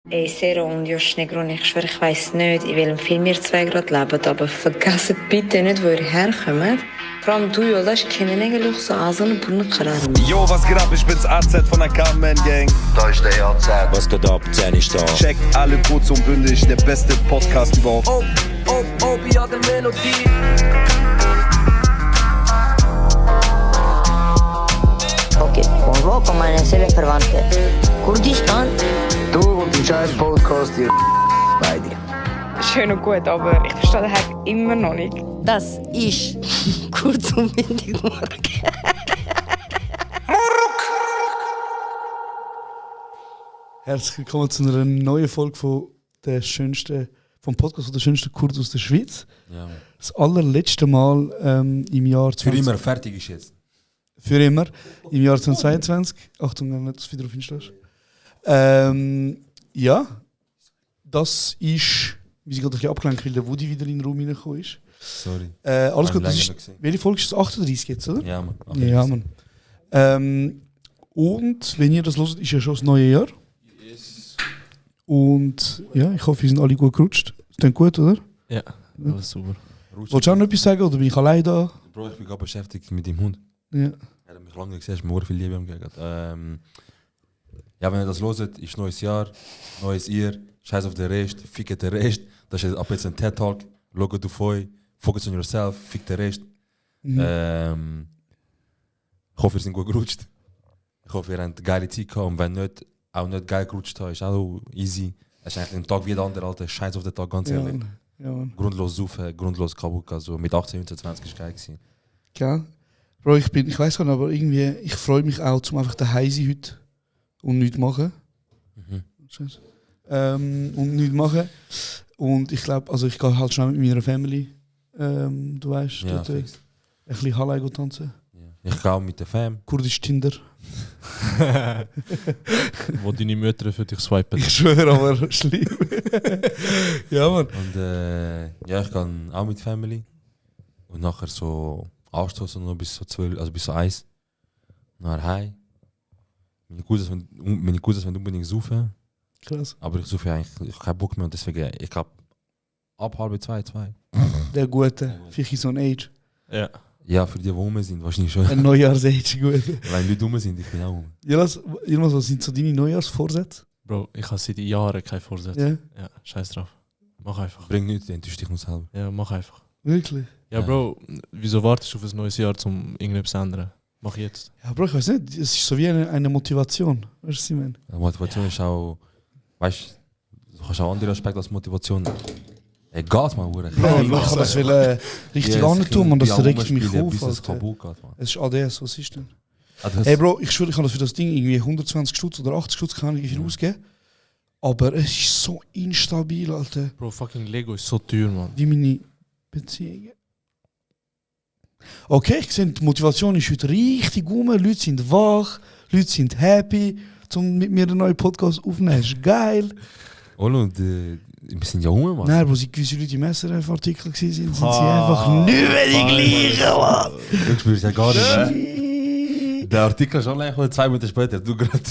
Ey, Sero und Josh Negron, ich schwöre, ich weiss nicht, in welchem Film ihr zwei gerade lebt, aber vergesst bitte nicht, wo ihr herkommt. Vor allem du, Yoldaş, kendine eigentlich so ağzını burnunu kırarım. Yo, was geht ab? Ich bin's AZ von der Carmen Gang. Da ist der AZ. Was geht ab? Zen ist da. Checkt alle kurz und bündig, der beste Podcast überhaupt. ja, der Melodie. Okay, convoco meine Seelenverwandte. Kurdistan? Du und die scheiß Podcast hier. Beide. Schön und gut, aber ich verstehe den Hack immer noch nicht. Das ist kurz und bündig morgen. Herzlich willkommen zu einer neuen Folge vom Podcast der schönsten Kurd aus der Schweiz. Ja. Das allerletzte Mal im Jahr Für immer fertig ist jetzt. Für immer. Im Jahr 2022. Achtung, wenn du das wieder auf installst. Ja, das ist. Wir sind gerade ein bisschen abgelenkt, weil der Woody wieder in den Raum reingekommen ist. Sorry. Alles gut, Haben das länger ist. noch gesehen. Welche Folge ist das? 38 jetzt, oder? Ja, Mann. Ja, Mann. Und wenn ihr das hört, ist ja schon das neue Jahr. Yes. Und ja, ich hoffe, wir sind alle gut gerutscht. Ist dann gut, oder? Ja, alles super. Wolltest du auch noch etwas sagen oder bin ich allein da? Bro, ich bin gerade beschäftigt mit dem Hund. Ja. Er hat mich lange nicht gesehen, ich habe mir viel Liebe umgegeben. Ja, wenn ihr das hört, ist neues Jahr, neues Ihr, scheiß auf den Rest, fickt den Rest. Das ist ab jetzt ein TED-Talk, Logo du Foi, focus on yourself, fick den Rest. Ich hoffe, ihr seid gut gerutscht. Ich hoffe, ihr habt eine geile Zeit gehabt und wenn nicht, auch nicht geil gerutscht habt, ist auch easy. Es ist eigentlich ein Tag wie der andere, Alter, scheiß auf den Tag, ganz Ja, ehrlich. Mann. Ja, Mann. Grundlos saufen, grundlos kaputt, also mit 18, 19, 20 ist geil gewesen. Gell? Bro, ich weiß gar nicht, aber irgendwie, ich freue mich auch, zum einfach daheim sein heute und nichts machen. Scheiße. Und nichts machen. Und ich glaube, also ich gehe halt schnell mit meiner Family, du weißt, Ja, dort, ein fix. bisschen Halle tanzen. Ja. Ich gehe auch mit der Fam. Kurdisch Tinder. Wo deine Mütter für dich swipen. Ich schwöre, aber schlimm. Ja, Mann. Und ja, ich gehe auch mit Family. Und nachher so anstoßen noch bis so 12, also bis so 1. Nachher heim. Meine Cousins wollen unbedingt saufen. Krass. Aber ich saufe eigentlich, ich habe keinen Bock mehr und deswegen, ich glaube, ab 1:30, 2. Der Gute. Vielleicht in so ein Age. Ja. Ja, für die, die rum sind, wahrscheinlich schon. Ein Neujahrs-Age, gut. Wenn Leute dumm sind, ich bin auch rum. Jonas, was sind so deine Neujahrsvorsätze? Bro, ich habe seit Jahren keinen Vorsatz. Ja, Ja, scheiß drauf. Mach einfach. Bring nichts, enttäuscht dich nur selber. Ja, mach einfach. wirklich? Ja, Bro, wieso wartest du auf ein neues Jahr, um irgendetwas zu ändern? Mach jetzt. Ja, Bro, ich weiß nicht, es ist so wie eine Motivation. Weißt du, was ich meine? Motivation ist auch, weißt du, kannst auch andere Aspekte als Motivation. Ey, Gas, man, Bruder. Ja, ich kann das richtig tun, man, das regt mich auf. Bis es Alter. kaputt geht, man. Es ist ADS, was ist denn? Ah, das- Hey Bro, ich schwöre, ich kann das für das Ding irgendwie 120 Stutz oder 80 Stutz kann ich ausgeben. Aber es ist so instabil, Alter. Bro, fucking Lego ist so teuer, man. Wie meine Beziehungen. Okay, ich sehe, die Motivation ist heute richtig rum. Leute sind wach, Leute sind happy, um mit mir einen neuen Podcast aufzunehmen. Ist geil. Und wir sind ja rum, man. Nein, wo sie gewisse Leute im SRF-Artikel waren, sind sie einfach nicht mehr die gleichen, Mann. Ich spüre es ja gar nicht mehr. Der Artikel ist online, 2 Minuten später, du gerade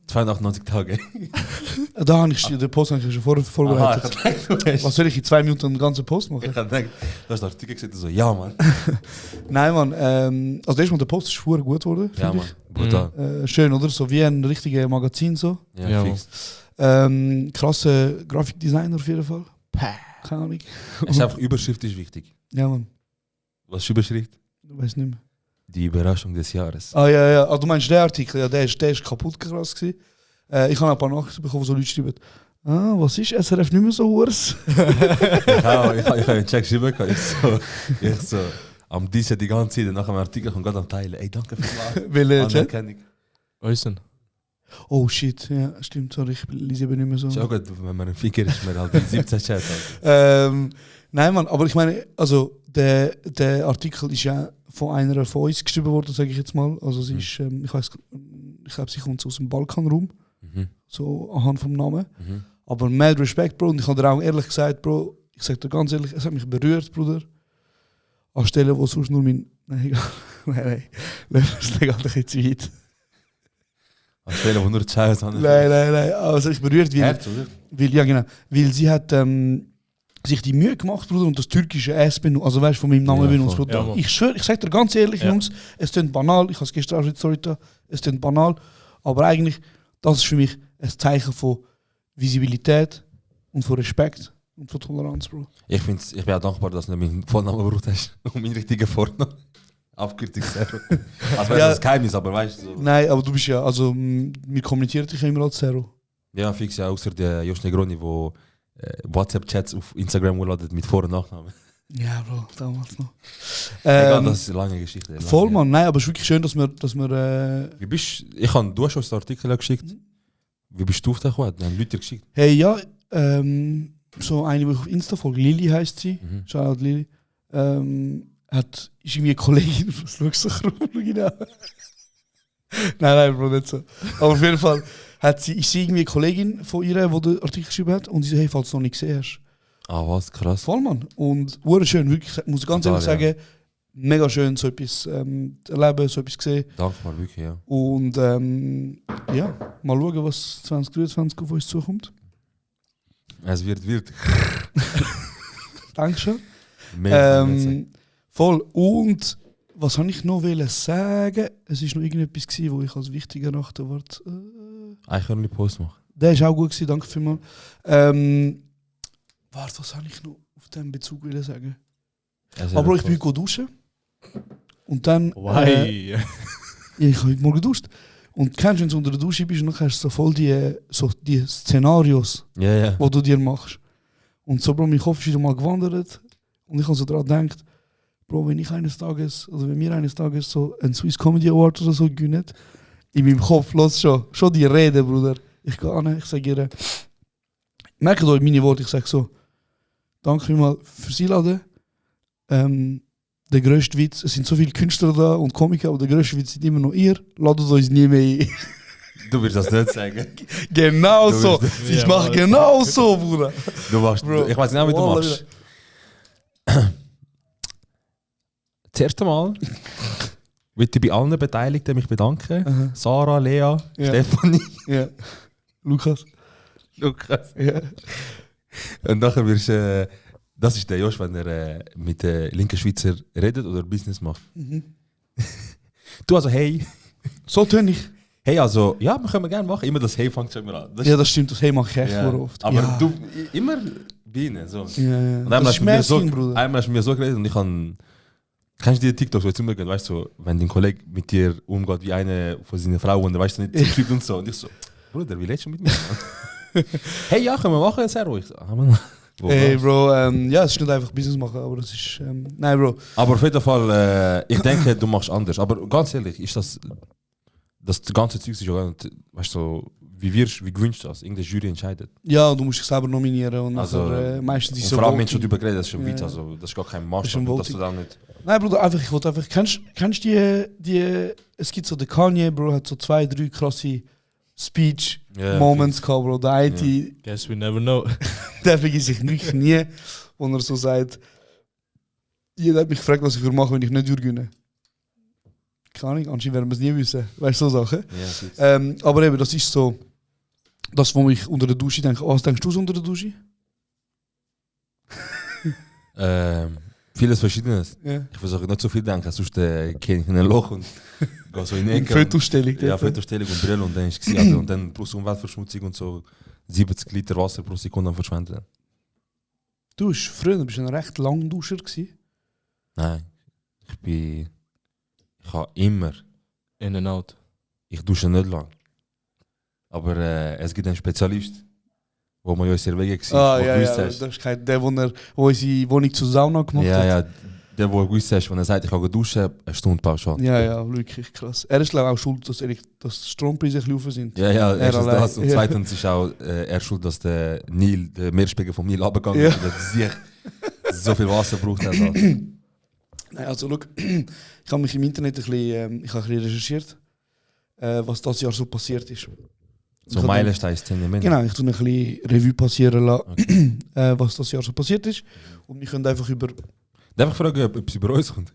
298 Tage. Da habe ich den Post eigentlich schon vorbereitet. Aha, ich hab gedacht, Was soll ich in 2 Minuten einen ganzen Post machen? ich hab gedacht, du hast den Artikel gesehen, so, ja, man. Nein, Mann. Also erstmal der Post ist verdammt gut geworden. Ja, finde man. Brutal. ich. Schön, oder? So wie ein richtiges Magazin so. Ja, Ja, fix. Krasse Grafikdesigner auf jeden Fall. Keine Ahnung. Es ist einfach, Überschrift ist wichtig. Ja, Mann. Was ist Überschrift? Ich weiß nicht mehr. Die Überraschung des Jahres. Ah ja, ja. Ah, du meinst den Artikel? Ja, der ist kaputt krass gewesen. Ich habe ein paar Nachrichten bekommen, wo so Leute schreiben, was ist SRF nicht mehr so hohes? Ich habe einen Check geschrieben, ich so, am Dienstag die ganze Zeit, nach dem Artikel kommt gerade am Teilen. Ey, danke vielmals. Welcher Chat? Anerkennung. Was ist denn? Oh shit, ja, stimmt, sorry, ich lese eben nicht mehr so. Ist auch gut, wenn man einen Ficker ist, man halt 17 Chat. Nein, Mann, aber ich meine, also der Artikel ist ja von einer von uns geschrieben worden, sage ich jetzt mal. Also sie ist, ich glaube, sie kommt aus dem Balkanraum, so anhand vom Namen. Aber mad Respekt, Bro, und ich habe dir auch ehrlich gesagt, Bro, ich sage dir ganz ehrlich, es hat mich berührt, Bruder. An Stellen, wo sonst nur mein... Nein, egal. Nein, das geht ein bisschen zu weit. An Stellen, wo nur die Scheiße haben. Nein. Also ich berührt, weil, Herz, oder? weil, ja genau, weil sie hat sich die Mühe gemacht, Bruder, und das türkische S benutzt, also weißt du, von meinem Namen Ja, benutzt. voll. Bruder. Ja, Mann. Ich schwöre, ich sag dir ganz ehrlich, Ja. Jungs, es klingt banal, ich habe es gestern auch schon Story da, es klingt banal, aber eigentlich, das ist für mich ein Zeichen von Visibilität und von Respekt und von Toleranz, Bro. Ich bin auch dankbar, dass du nicht meinen Vornamen gebraucht hast und meinen richtigen Vornamen. Abkürzung Zero. Also wäre Ja. das Geheimnis, aber weißt du. So. Nein, aber du bist ja, also wir kommunizieren dich ja immer als Zero. Ja, fix ja, außer der Josh Negroni, der WhatsApp-Chats auf Instagram hochladet mit Vor- und Nachnamen. Ja, Bro, damals noch. Egal, das ist eine lange Geschichte. Voll, Mann, nein, aber es ist wirklich schön, dass wir Du hast uns den Artikel geschickt. Wie bist du auf den gekommen? Haben Leute dir geschickt? hey, ja, so eine, die ich auf Insta folge, Lili heisst sie, Mhm. Shoutout Lili, ist irgendwie eine Kollegin, was schaust du so rum, genau. Nein, Bro, nicht so. Aber auf jeden Fall ist sie irgendwie eine Kollegin von ihr, die den Artikel geschrieben hat, und sie so, hey, falls du noch nicht gesehen hast. Ah, was? Krass. Voll, Mann. Und schön, wirklich, ich muss ganz ehrlich Total, ja. sagen, mega schön, so etwas zu erleben, so etwas gesehen. Dankbar, wirklich, ja. Und ja, mal schauen, was 2023 auf uns zukommt. Es wird. Dankeschön. Mehr. Voll. Und was habe ich noch sagen? Es war noch irgendetwas, gewesen, wo ich als wichtig erachte. Warte. Ich kann nicht Post machen. Der war auch gut, gewesen, danke vielmals. Warte, was habe ich noch auf diesem Bezug sagen? Aber ich bin gut duschen. Und dann. Why? Ich habe heute Morgen geduscht. Und kennst du, wenn du unter der Dusche bist, und dann hast du so voll die Szenarios, Ja, ja. die du dir machst. Und so, Bro, mein Kopf ist wieder mal gewandert. Und ich habe so daran gedacht, Bro, wenn wir eines Tages so einen Swiss Comedy Award oder so gewinnen, in meinem Kopf los schon die Rede, Bruder. Ich gehe an, ich sage ihr, merkt euch meine Worte, ich sage so, danke vielmals fürs Einladen. Der grösste Witz, es sind so viele Künstler da und Komiker, aber der grösste Witz sind immer noch ihr. Ladet uns nie mehr ein. Du wirst das nicht sagen. Genau Du so. wirst- Ich Ja, mache Mann. genau so, Bruder. Du machst. Bro. Ich weiß genau, wie du Wallah, machst. Das erste Mal möchte ich bei allen Beteiligten mich bedanken. Aha. Sarah, Lea, Ja. Stefanie, Ja. Lukas. Lukas. Ja. Und nachher wirst du. Das ist der Josh, wenn er mit den linken Schweizer redet oder Business macht. Mhm. Du also, hey. So tun ich. Hey, also, ja, wir können gerne machen. Immer das Hey fängt schon immer an. Das Ja, das stimmt, das hey mache ich echt ja. oft. Aber ja. du, immer bei ihnen. So. Ja, ja. Und einmal Das ist Masking, Bruder. einmal hast du mir so geredet und ich kann. Kennst du die TikToks, wo zu mir gehen, weißt du, so, wenn dein Kollege mit dir umgeht wie eine von seinen Frauen und weißt du nicht, zurückschreibt und so. Und ich so, Bruder, wie lebst du mit mir? Hey, ja, können wir machen, sehr ruhig. So, ah, Mann. Wo Ey, war's? Bro, ja, es ist nicht einfach Business machen, aber das ist. Nein, Bro. Aber auf jeden Fall, ich denke, du machst anders. Aber ganz ehrlich, ist das ganze Zeug ist ja gar nicht, weißt du, so, wie gewünscht das? Irgendeine Jury entscheidet. Ja, du musst dich selber nominieren und Also, nachher, meistens ist Und so. vor allem, wenn du Voting. darüber geredet hast, das ist schon Ja, Witz. ja. Also, das ist gar kein ist Maßstab, schon dass du da nicht. Nein, Bruder, einfach, ich wollte einfach. Kennst du es gibt so den Kanye, Bro, hat so 2, 3 krasse Speech-Moments gehabt, Bro. Der eine, Guess we never know. der vergisst sich wirklich nie, wo er so sagt, jeder hat mich gefragt, was ich würde machen, wenn ich nicht würde gewinnen. Keine Ahnung, anscheinend werden wir es nie wissen. Weißt du, so Sachen. Ja, fix. Aber eben, das ist so, das, wo ich unter der Dusche denke. Was denkst du so unter der Dusche? Vieles Verschiedenes. Ja. Ich versuche nicht so viel zu denken, sonst kenne ich in ein Loch und gehe so in die In Ecke. Fotostellung. Ja, Fotostellung und Brille und dann ist es also, und dann plus Umweltverschmutzung und so 70 Liter Wasser pro Sekunde am verschwenden. Du bist früher bist du ein recht langer Duscher gewesen. Nein, ich habe immer, In and out. ich dusche nicht lang. Aber es gibt einen Spezialist, wo man ja sehr Wege gesehen Ah, wo ja, gewusst ja. hast. Das ist kein, der, wo unsere Wohnung zur Sauna gemacht Ja, hat. ja, der, wo gewusst hast, wenn er sagt, ich kann duschen, eine Stunde pauschal. Ja, ja, wirklich krass. Er ist glaube ich auch schuld, dass die Strompreise ein bisschen rauf sind. Ja, ja, erstens allein. das und Ja. zweitens ist auch er schuld, dass der Meerspiegel vom Nil abgegangen Ja. ist und dass so viel Wasser braucht hat. Nein, also look, ich habe mich im Internet ein bisschen, ich habe ein bisschen recherchiert, was das Jahr so passiert ist. So Ich habe Meilenstein-Szene. Genau, ich tue ein bisschen Revue passieren lassen, was das Jahr so passiert ist. Und wir können einfach über... Darf ich fragen, ob es über uns kommt?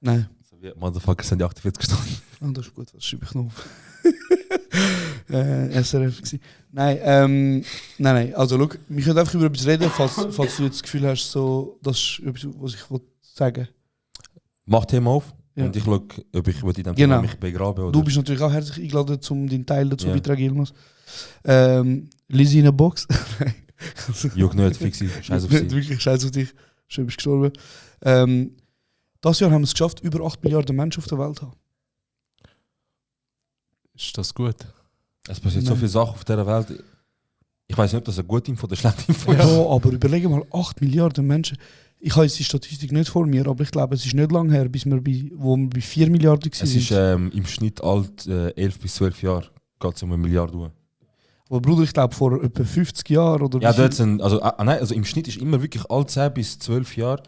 Nein, So wie Motherfuckers sind die 48 Stunden. das ist gut, das schreibe ich noch auf. SRF gewesen. Nein. Also, schau, wir können einfach über etwas reden, falls du jetzt das Gefühl hast, so, das ist etwas, was ich sagen will. Mach Thema auf Ja. und ich schaue, ob ich in diesem Genau. Thema mich begraben oder... Du bist natürlich auch herzlich eingeladen, um deinen Teil dazu beitragen, Yilmaz. Lizzie in der Box. Juck nicht, fixi, scheiß auf Nicht sie. wirklich, scheiß auf dich. Schön bist du gestorben. Das Jahr haben wir es geschafft, über 8 Milliarden Menschen auf der Welt zu haben. Ist das gut? Es passiert so Nein. viele Sachen auf dieser Welt. Ich weiß nicht, ob das eine gute Info oder eine schlechte Info Ja, ist. aber überlege mal, 8 Milliarden Menschen. Ich habe jetzt die Statistik nicht vor mir, aber ich glaube, es ist nicht lange her, wo wir bei 4 Milliarden Es ist waren. im Schnitt alt 11 bis 12 Jahre. Geht es um 1 Milliarde Uhr. Aber Bruder, ich glaube, vor etwa 50 Jahren oder Ja, wie viel- dort sind, also im Schnitt ist immer wirklich alle 10 bis 12 Jahre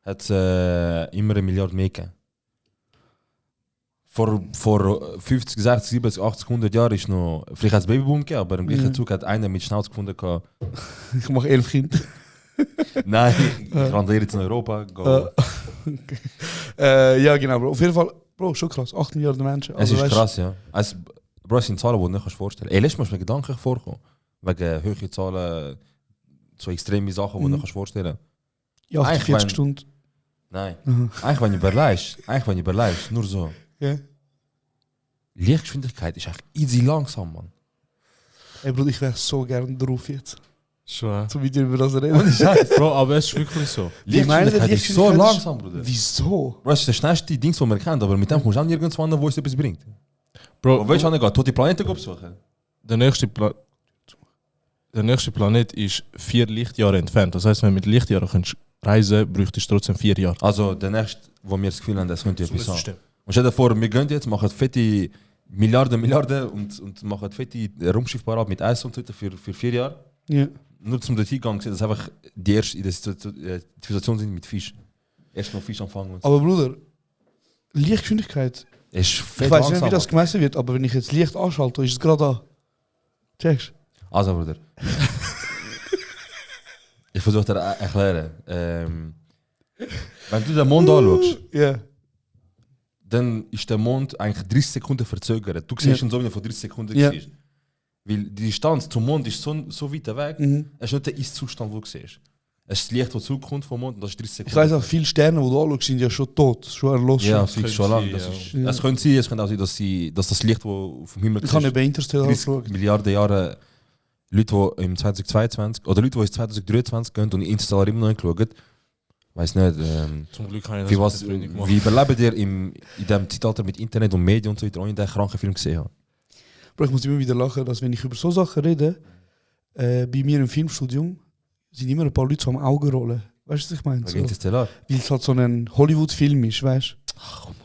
hat es immer 1 Milliarde mehr gegeben. Vor 50, 60, 70, 80, 100 Jahren ist noch, vielleicht hat es Babyboom gegeben, aber im gleichen Zug hat einer mit Schnauz gefunden, Ich mache 11 Kinder. nein, ich randere jetzt in Europa. Go. Ja, genau, Bro. Auf jeden Fall, Bro, schon krass. 8 Milliarden Menschen. Es ist weißt- krass, ja. Also, Bro, es sind Zahlen, die du nicht vorstellen kannst. Letztes Mal ist mir Gedanken vorgekommen. Wegen hohen Zahlen, so extreme Sachen, die du nicht vorstellen kannst. Ja, 48 Eigentlich, Stunden. Nein. Mhm. Eigentlich, wenn du überlegst, nur so. Ja. Lichtgeschwindigkeit ist echt easy langsam, Mann. Ey, Bruder, ich wäre so gerne drauf jetzt. Schon. So wie dir über das reden. Bro, aber es ist wirklich so. Wie meinen die Lichtgeschwindigkeit ist so Lichtgeschwindigkeit langsam, Bruder. Wieso? Bro, das ist der schnellste Ding, den man kennt, aber mit dem kommst du auch nirgends an, wo es etwas bringt. Bro, Und weißt du, ich tote Planeten besuchen. der nächste Planet ist 4 Lichtjahre entfernt. Das heißt, wenn du mit Lichtjahren kannst reisen, bräuchtest du trotzdem 4 Jahre. Also der nächste, wo wir das Gefühl haben, das könnte etwas haben. System. Und stell dir vor, wir gehen jetzt, machen fette Milliarden und machen fette Raumschiff parat mit Eis und so weiter für 4 Jahre. Ja. Nur zum dorthin gegangen, dass einfach die erste in der Situation sind mit Fisch. Erst noch Fisch anfangen und so. Aber Bruder, Lichtgeschwindigkeit. Es ist fett Ich weiß nicht, langsam. wie das gemessen wird, aber wenn ich jetzt Licht anschalte, ist es gerade da. Checkst Also, Bruder. Ich versuche dir erklären. Wenn du den Mond anschaust, Ja. dann ist der Mond eigentlich 30 Sekunden verzögert. Du siehst ihn so, wie er vor 30 Sekunden Ja. war. Weil die Distanz zum Mond ist so weit weg, Mhm. es ist nicht der Ist-Zustand, den du siehst. Es ist das Licht, das zurückkommt vom Mond und das ist 30 Sekunden. Ich weiß auch, viele Sterne, die du anschaust, sind ja schon tot, schon erloschen. Ja, Das fix könnte schon lange. sein, Das ja. ist, Ja. es könnte sein, es könnte auch sein, dass das Licht, das vom Himmel Ich habe siehst, eben Interstellar 30 angeschaut. Milliarden Jahre Leute, die im 2022 oder Leute, die ins 2023 gehen und Interstellar immer noch nicht schauen, weiß nicht, Zum Glück habe ich wie, das was, mit der Freundin gemacht. wie überleben ihr in diesem Zeitalter mit Internet und Medien und so weiter, ohne den kranken Film gesehen haben? Bro, ich muss immer wieder lachen, dass wenn ich über so Sachen rede, bei mir im Filmstudium sind immer ein paar Leute so am Augen rollen. Weißt du, was ich meine? Wegen So, Interstellar. weil es halt so ein Hollywood-Film ist, weißt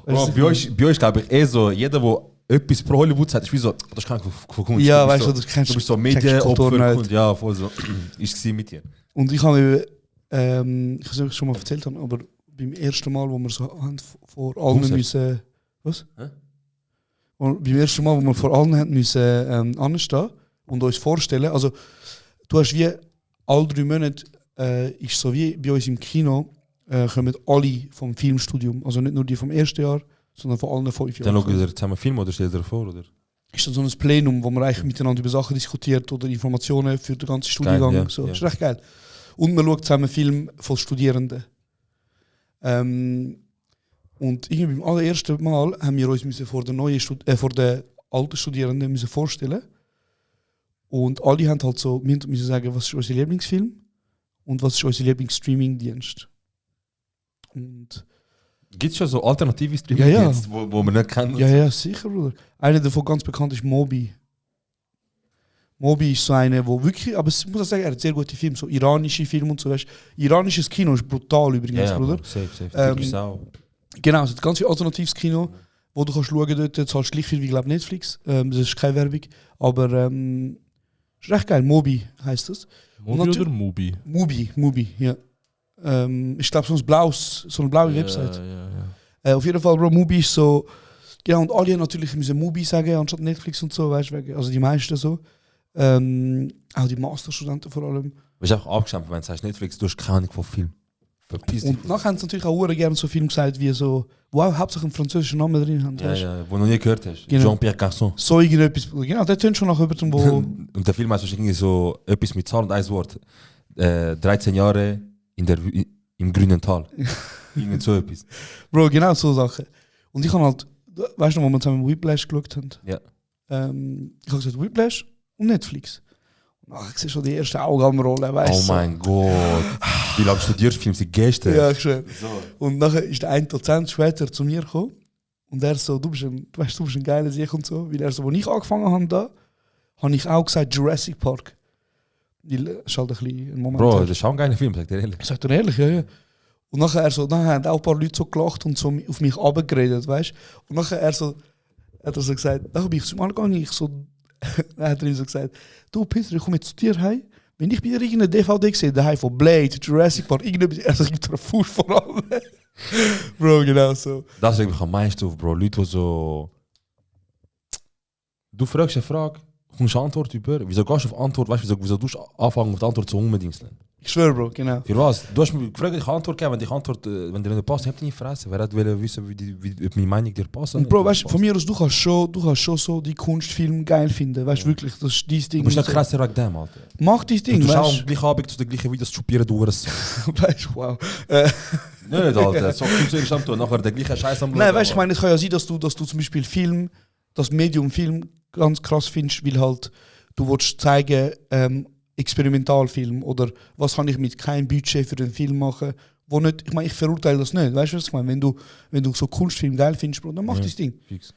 du? Bro, bei euch glaube ich so, jeder, der etwas pro Hollywood sagt, ist wie so, das kann ich von Kunst. Ja, Du bist weißt du, so, das kennst du bist so checkst die Kultur Medienopfer nicht. und ja, voll so. Ich war mit dir. Und ich habe, ich weiß nicht, ob ich es schon mal erzählt habe, aber beim ersten Mal, wo wir so haben, vor allen Umsetzen. müssen. Was? Hä? Und beim ersten Mal, wo wir vor allen haben müssen anstehen und uns vorstellen, also du hast wie alle 3 Monate, ist so wie bei uns im Kino, kommen alle vom Filmstudium, also nicht nur die vom ersten Jahr, sondern von allen 5 Dann Jahren. schaut ihr zusammen Film oder stellt ihr vor, oder? Ist dann so ein Plenum, wo man eigentlich miteinander über Sachen diskutiert oder Informationen für den ganzen Studiengang. ja, So. ja. Ist recht geil. Und man schaut zusammen Film von Studierenden. Und irgendwie beim allerersten Mal haben wir uns müssen vor den alten Studierenden müssen vorstellen. Und alle haben halt so, wir müssen sagen, was ist unser Lieblingsfilm und was ist unser Lieblingsstreamingdienst. Und Gibt es schon so alternative Streaming, Ja, ja. jetzt, wo man nicht kennt? ja, ja, sicher, Bruder. Einer davon ganz bekannt ist Mobi. Mobi ist so eine, wo wirklich, aber ich muss auch sagen, er hat sehr gute Filme, so iranische Filme und so. Weißt. Iranisches Kino ist brutal übrigens, Ja, Bruder. Bro, safe. Ähm, Türkisch auch. Genau, es hat ganz viel alternatives Kino, wo du kannst schauen, dort zahlst du gleich viel wie glaub, Netflix. Das ist keine Werbung, aber ist recht geil. Mobi heisst das. Mobi Und oder Mubi? Mubi, ja. Ich glaube so eine blaue Website. Auf jeden Fall, Bro, Mubi ist so. Genau, und alle haben natürlich müssen Mubi sagen, anstatt Netflix und so, weißt du, also die meisten so. Auch die Masterstudenten vor allem. Du bist einfach abgeschämt, wenn du sagst Netflix, du hast keine Ahnung von Film. Verpiss dich. Und nachher haben sie natürlich auch gerne so Filme gesagt, wie so, wow, hauptsächlich einen französischen Namen drin haben. Ja, weißt? ja, wo du noch nie gehört hast. Genau. Jean-Pierre Garçon. So irgendetwas. Genau, der tönt schon nach jemandem, wo. Und der Film heißt wahrscheinlich so etwas mit Zahl und ein Wort. 13 Jahre im grünen Tal. Irgend so etwas. Bro, genau so Sachen. Und ich habe halt, weißt du, wo wir zusammen Whiplash geschaut haben? Ja. Ich habe gesagt, Whiplash und Netflix. Und ich sehe schon die erste Augenrolle, weißt du. Oh mein Gott. Wie lange studierst du Film? Seit gestern? Ja, schön. So. Und nachher ist der ein Dozent später zu mir gekommen. Und er so, du bist ein geiler Sieg und so. Weil er so, als ich angefangen habe, da, habe ich auch gesagt Jurassic Park. Weil es ist halt ein bisschen ein Moment. Bro, her. das ist auch ein geiler Film, sag dir ehrlich. Ich sag dir ehrlich, ja, ja. Und nachher dann haben auch ein paar Leute so gelacht und so auf mich runtergeredet, weißt du. Und nachher hat er so gesagt, dann bin ich zum Mal gegangen, dann hat er ihm so gesagt, du Peter, ich komme jetzt zu dir heim. Wenn ich bei dir irgendeine DVD sehe, daheim von Blade, Jurassic Park, irgendetwas, er gibt dir einen Fuß vor allem. Bro, genau so. Das regt mich am meisten auf, Bro. Leute, die so... Du fragst eine Frage, kommst eine Antwort über. Wieso gehst du auf Antwort? Weißt du, wieso du anfangen auf die Antwort zu unbedingt? Ich schwöre, Bro, genau. Für was? Du hast mich gefragt, ich kann Antwort geben. Wenn die Antwort, wenn dir nicht passt, ich hab die nicht fressen. Wer hat wollen wissen, ob meine Meinung dir passt? Und Bro, weißt du, von mir aus, du kannst schon so die Kunstfilme geil finden. Weißt du, wirklich, das ist dein Ding. Du bist nicht so. krasser wegen dem, Alter. Mach dein Ding, Du schaust weißt am gleichen Abend zu den gleichen Videos stupieren, du hast du? Weißt du, wow. Nicht, Alter. So viel zuerst am tun, nachher der gleiche Scheiß am Nein, weißt du, ich meine, es kann ja sein, dass du zum Beispiel Film, das Medium Film ganz krass findest, weil halt du willst zeigen, Experimentalfilm oder was kann ich mit keinem Budget für den Film machen, wo nicht, ich meine, ich verurteile das nicht, weißt du, was ich meine? Wenn du so Kunstfilm geil findest, Bro, dann mach das Ding. Fix.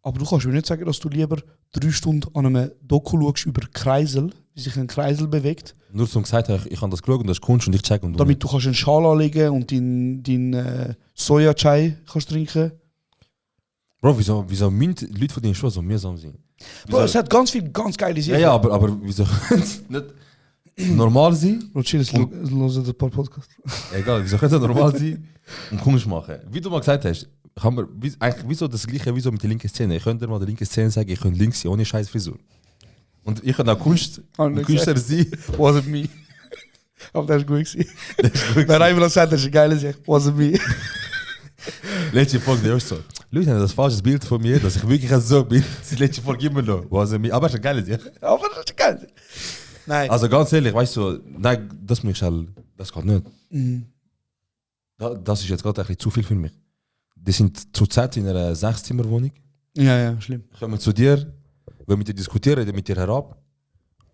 Aber du kannst mir nicht sagen, dass du lieber 3 Stunden an einem Doku schaust über Kreisel, wie sich ein Kreisel bewegt, Nur zum gesagt, ich habe das geschaut und das ist Kunst und ich check und damit du kannst einen Schal anlegen und dein Soja-Chai kannst trinken. Bro, wieso müssen die Leute von denen schon so mühsam sein? Bro, es hat ganz viele ganz geile Ja, Sachen. ja, aber wieso können sie nicht normal sein? Bro, chill, es hören ein paar Podcasts. Egal, wieso können sie normal sein und Kunst machen? Wie du mal gesagt hast, kann man, eigentlich wieso das gleiche wieso mit der linken Szene? Ich könnte mal der linken Szene sagen, ich könnte links sein, ohne scheiß Frisur. Und ich könnte auch Künstler sein. Wasn't me. Aber das ist gut gewesen. Das ist gut. Wenn einer sagt, das ist ein geiler Sache. Wasn't me. Letzte Folge, der ist so. Leute haben das falsches Bild von mir, dass ich wirklich so bin. Die letzte Folge immer noch. Was aber es ist ein geiles Ding. Aber das ist geil. Nein. Also ganz ehrlich, weißt du, nein, das muss ich halt, das geht nicht. Das ist jetzt gerade ein bisschen zu viel für mich. Die sind zurzeit in einer 6-Zimmer-Wohnung. Ja, schlimm. Kommen zu dir, wollen mit dir diskutieren, reden mit dir herab.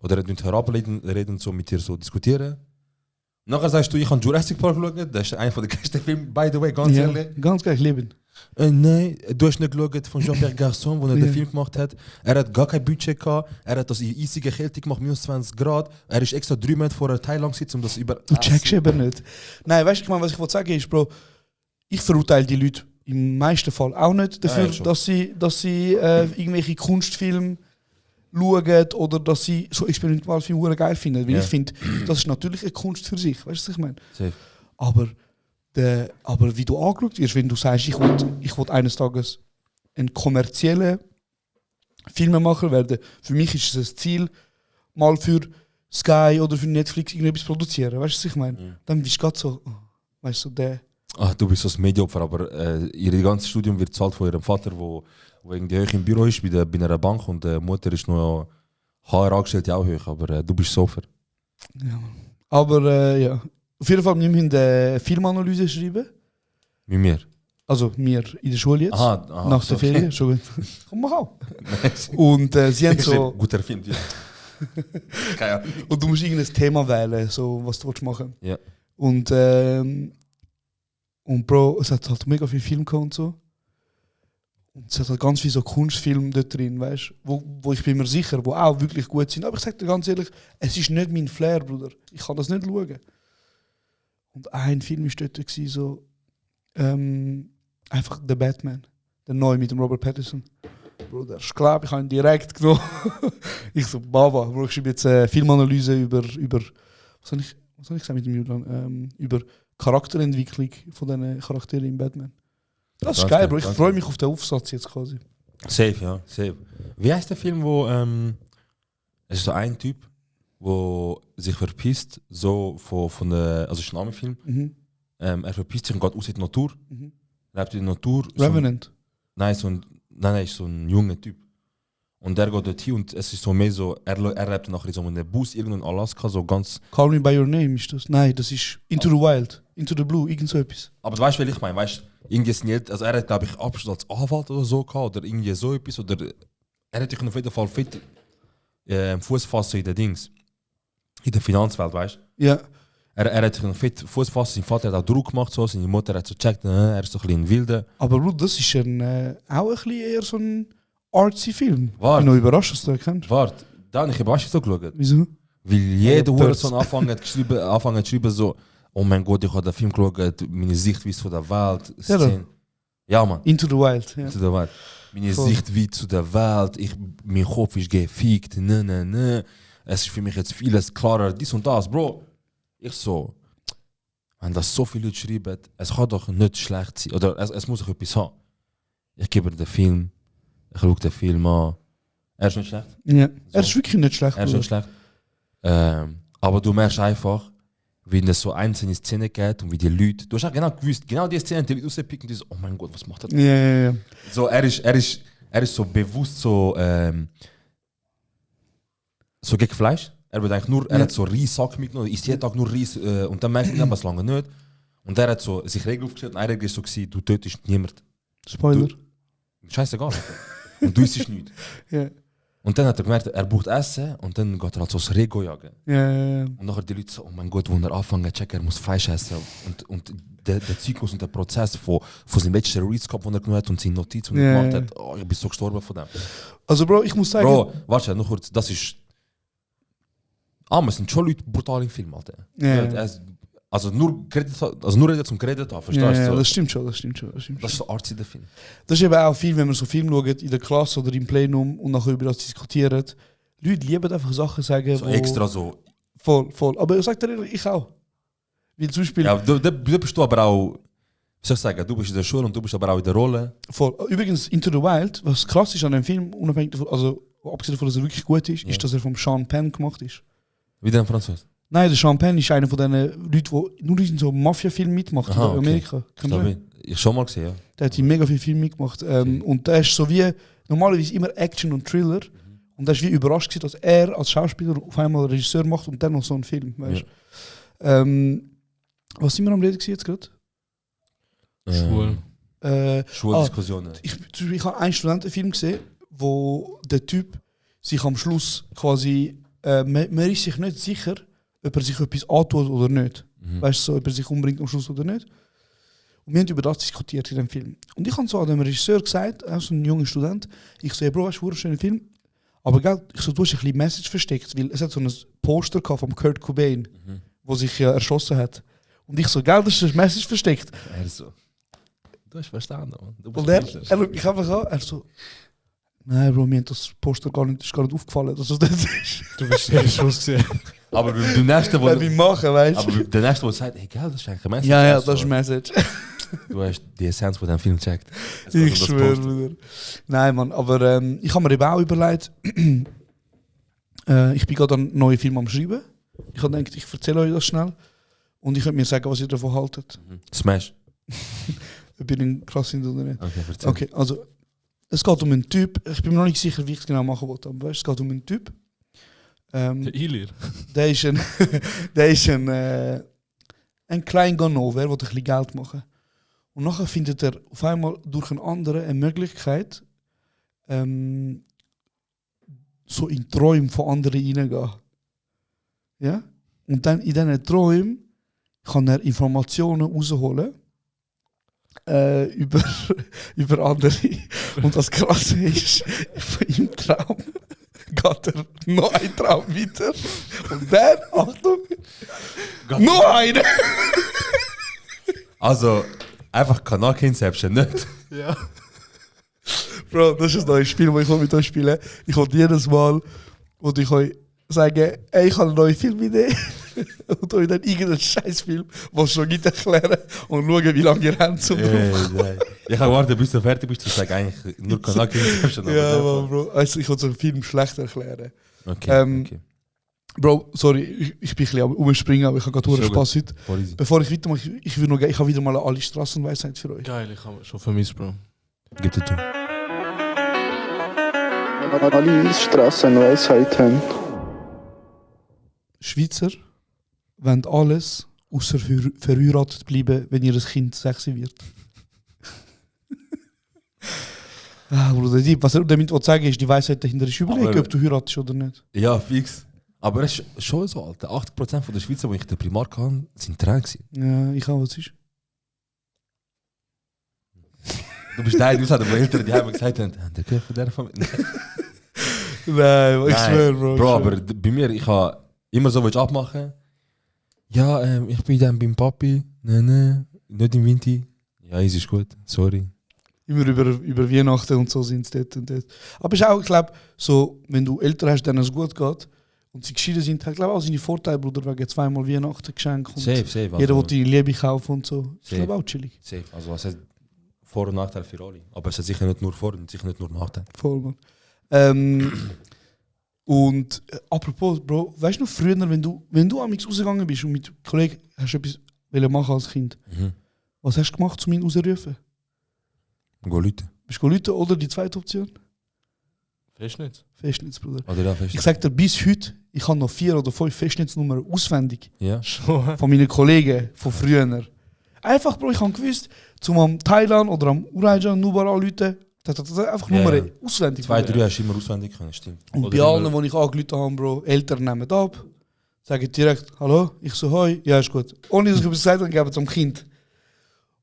Oder reden reden so mit dir so diskutieren. Nachher sagst du, ich habe Jurassic Park geschaut, das ist einer der geilsten Filme, by the way, ganz Ja, ehrlich. ganz geil, Leben. Nein, du hast nicht geschaut von Jean-Pierre Garçon, wo er Ja. den Film gemacht hat. Er hat gar kein Budget gehabt, er hat das in eisige Kälte gemacht, minus 20 Grad. Er ist extra 3 Monate vor einer Thailand gesetzt, um das über... Du checkst eben nicht. Nein, weißt du, ich meine, was ich wollte sagen ist, Bro, ich verurteile die Leute im meisten Fall auch nicht dafür, Ja, schon. dass sie irgendwelche Kunstfilme schauen oder dass sie so Experimentalfilme geil finden. Weil Ja. ich finde, das ist natürlich eine Kunst für sich. Weißt du, was ich meine? Safe. Aber wie du angeschaut wirst, wenn du sagst, ich will eines Tages einen kommerziellen Filmemacher werden, für mich ist es ein Ziel, mal für Sky oder für Netflix irgendetwas produzieren. Weißt du, was ich meine? Ja. Dann bist du gerade so, weißt du, der. Ach, du bist so ein Medienopfer, aber ihr ganzes Studium wird bezahlt von ihrem Vater, wo irgendwie hoch im Büro ist, bei einer Bank und die Mutter ist noch HR angestellt, auch hoch, aber du bist so Opfer. Ja. Aber ja, auf jeden Fall, wir müssen eine Filmanalyse schreiben. Mit mir. Also wir in der Schule jetzt, Aha, nach der Ferien. Schon gut. Komm, mach auch. Und sie haben so... Guter Film, ja. Keine Ahnung. Und du musst irgendein Thema wählen, so, was du willst machen. Ja. Und Bro, es hat halt mega viel Film gehabt und so. Und es hat halt ganz viel so Kunstfilme dort drin, weißt du, wo ich bin mir sicher, wo auch wirklich gut sind. Aber ich sag dir ganz ehrlich, es ist nicht mein Flair, Bruder. Ich kann das nicht schauen. Und ein Film war dort gewesen, so einfach The Batman, der neue mit dem Robert Pattinson. Bruder, ich glaube, ich habe ihn direkt genommen. Ich so, Baba, Bro, ich schreibe jetzt eine Filmanalyse über was habe ich gesagt mit dem Julian? Über Charakterentwicklung von diesen Charakteren in Batman. Das ist Ganz geil, geil, Bro. Ich ganz freue geil. mich auf den Aufsatz jetzt quasi. Safe, ja, safe. Wie heißt der Film, wo es ist so ein Typ, wo sich verpisst, so von der, also es ist ein Army-Film. Er verpisst sich und geht aus in die Natur. Lebt in der Natur. Revenant. Nein, ist so ein junger Typ. Und der geht dort hin und es ist so mehr so, er lebt nachher in so einem Bus irgendwo in Alaska, so ganz. Call Me By Your Name ist das? Nein, das ist Into the Wild, Into the Blue, irgend so etwas. Aber du weißt, was ich meine, weißt irgendwie ist nicht, also er hat, glaube ich, Abschluss als Anwalt oder so gehabt, oder irgendwie so etwas, oder er hat dich auf jeden Fall fit Fuß fassen in den Dings. In der Finanzwelt, weißt du? Ja. Er hat sich noch fit Fuß fassen, sein Vater hat auch Druck gemacht, so, seine Mutter hat so gecheckt, er ist so ein bisschen ein Wilder. Aber Bro, das ist auch ein bisschen eher so ein artsy Film. Warte. Ich bin noch überrascht, dass du den kennst. Warte, dann, ich habe auch so geschaut. Wieso? Weil jeder Ja, Hurensohn anfangen zu schreiben so, oh mein Gott, ich habe den Film geschaut, meine Sichtweise von der Welt. Ja, Ja, Mann. Into the Wild. Ja. Into the Welt. Meine Voll. Sichtweise zu der Welt, mein Kopf ist gefickt, ne. Es ist für mich jetzt vieles klarer, dies und das, Bro. Ich so, wenn das so viele Leute schreiben, es kann doch nicht schlecht sein. Oder es muss doch etwas haben. Ich gebe den Film, ich schaue den Film an. Er ist nicht schlecht. Ja. So. Er ist wirklich nicht schlecht. Er ist nicht schlecht. Aber du merkst einfach, wie es so einzelne Szenen geht und wie die Leute. Du hast auch genau gewusst, genau die Szenen, die Leute rauspicken und die so, oh mein Gott, was macht er? Ja. So, er ist so bewusst so gegen Fleisch. Er wird eigentlich nur, er hat so Reis-Sack mitgenommen, isst jeden Tag nur Reis und dann merkt er, was lange nicht. Und er hat so sich Regeln aufgestellt und eine Regel ist so gewesen, du tötest niemand. Spoiler. Scheißegal. Und du isst nichts. Ja. Und dann hat er gemerkt, er braucht Essen und dann geht er halt so das Rego jagen. Ja. Und nachher die Leute so, oh mein Gott, wo er anfangen zu checken, er muss Fleisch essen. Und der Zyklus und der Prozess von seinem letzten Reads-Cup, den er genommen hat und seine Notizen, die er gemacht hat, oh, ich bin so gestorben von dem. Also Bro, ich muss sagen... Bro, warte, noch kurz, das ist... es sind schon Leute brutal im Film, Alter. Ja. Also nur Reden zum Geredet haben, verstehst du? Ja, So. das stimmt schon. Das Das ist so artsy, der Film. Das ist eben auch viel, wenn man so Film schaut, in der Klasse oder im Plenum und nachher über das diskutiert. Leute lieben einfach Sachen sagen, So extra so. Voll. Aber ich sag dir ehrlich, ich auch. Wie zum Beispiel... Ja, du bist du aber auch... Wie soll ich sagen? Du bist in der Schule und du bist aber auch in der Rolle. Voll. Übrigens, Into the Wild, was krass ist an dem Film, unabhängig davon, also abgesehen davon, dass er wirklich gut ist, ist, dass er vom Sean Penn gemacht ist. Wie der Franzose? Nein, der Sean Penn ist einer von den Leuten, die nur in so Mafia-Filmen mitmacht Aha, in Amerika. Kennst du den? Ich schon mal gesehen, ja. Der hat in mega viele Filme mitgemacht. Und der ist so wie normalerweise immer Action und Thriller. Und der ist wie überrascht gewesen, dass er als Schauspieler auf einmal Regisseur macht und dann noch so einen Film. Weißt? Was sind wir am Reden gewesen jetzt gerade? Schwul. Schuldiskussionen. Ich habe einen Studentenfilm gesehen, wo der Typ sich am Schluss quasi, man ist sich nicht sicher, ob er sich etwas antut oder nicht. Weißt du, so, ob er sich umbringt am Schluss oder nicht. Und wir haben über das diskutiert in dem Film. Und ich habe so an dem Regisseur gesagt, auch so ein junger Student, ich so, hey Bro, weißt du, ein schöner Film. Aber gell, ich so, du hast ein bisschen Message versteckt, weil es hat so ein Poster gehabt von Kurt Cobain, wo sich ja erschossen hat. Und ich so, gell, das ist ein Message versteckt. Er so. Du hast verstanden, man. Du Und er schaut mich einfach an, er so, nein Bro, mir hat das Poster gar nicht aufgefallen, dass es das ist. Du bist sehr Schluss gesehen. Aber beim nächsten, Wenn wir machen, weißt aber der nächste, der sagt, hey, geil, das ist eigentlich ein Message. Ja, Also, das ist ein Message. Du hast die Essenz von dem Film gecheckt. Es geht um Ich das schwöre, Poster. Bruder. Nein, Mann, aber ich habe mir eben auch überlegt, ich bin gerade einen neuen Film am Schreiben. Ich habe gedacht, ich erzähle euch das schnell. Und ich könnte mir sagen, was ihr davon haltet. Smash. Ob ihr ihn krass findet oder nicht. Okay, erzähl. Okay, also, es geht um einen Typ. Ich bin mir noch nicht sicher, wie ich es genau machen wollte. Aber weißt, es geht um einen Typ. Der Ilir. Der ist ein kleiner Ganover, der ein bisschen Geld machen. Und nachher findet er auf einmal durch einen anderen eine Möglichkeit, so in Träume von anderen reingehen. Ja? Und dann in diesen Träumen kann er Informationen rausholen über andere. Und das Krasse ist, im Traum geht er noch einen Traum weiter. Und dann, Achtung, noch einen! Also, einfach Kanal Inception, nicht? Ja. Bro, das ist ein neues Spiel, das ich mit euch spiele. Ich will jedes Mal, wo ich euch sage, ey, ich habe eine neue Filmidee. Und euch dann irgendeinen Scheißfilm, den es schon gibt, erklären und schauen, wie lange ihr habt zum drauf. Ich kann warten, bis du fertig bist, zu sagen, eigentlich nur Kanal Inception. Ja, aber Bro, also ich will so einen Film schlecht erklären. Okay, Ähm, okay. Bro, sorry, ich bin ein bisschen am umspringen, aber ich habe gerade Schon Spaß heute. Voll easy. Bevor ich weitermache, ich habe wieder mal alle Straßenweisheit für euch. Geil, ich habe schon vermisst, Bro. Gib dir zu. Alle Straßenweisheiten. Schweizer wollen alles außer verheiratet bleiben, wenn ihr Kind 6 wird. Bruder, was er damit sagen will, ist, die Weisheit dahinter ist überlegen, ob du heiratest oder nicht. Ja, fix. Aber es ist schon so, Alter. 80% von der Schweizer, die ich den Primark habe, sind Tränen gewesen. Ja, ich auch, was ist? Du bist der Außer der Eltern, die haben gesagt, der gehört von dieser Familie. Nein, ich schwöre, Bro. Bro, aber bei mir, ich habe immer so abmachen. Ja, ich bin dann beim Papi. Nein, nicht im Winter. Ja, es ist gut, sorry. Immer über Weihnachten und so sind es dort und dort. Aber es ist auch, ich glaube, so, wenn du Eltern hast, denen es gut geht und sie geschieden sind, hat glaube auch seine Vorteile, Bruder, wegen zweimal Weihnachten geschenkt und Safe. jeder Also, will die Liebe kaufen und so. Ich Safe. glaube auch chillig. Safe. Also es hat Vor- und Nachteile für alle. Aber es hat sicher nicht nur Vor- und sicher nicht nur Nachteile. Voll, Mann. Und apropos, Bro, weißt du noch früher, wenn du am rausgegangen bist und mit Kollegen hast du etwas machen als Kind, was hast du gemacht, um ihn rauszurufen? Go Leute. Bist du Leute oder die zweite Option? Festnetz? Festnetz, Bruder. Oder ja, fest. Ich sag dir, bis heute, ich habe noch 4 oder 5 Festnetznummern auswendig Ja. Schon. von meinen Kollegen von früher. Einfach, Bro, ich habe gewusst, zum am Thailand oder am Uraijan Nubar anrufen, einfach Ja, Nummern ja. auswendig. 2, Bruder. 3 hast du immer auswendig können, stimmt. Und Oder bei allen, immer- die ich angerufen habe, Bro, Eltern nehmen ab, sagen direkt, hallo, ich so, hoi, ja, ist gut. Ohne dass ich etwas gesagt habe, geben es am Kind.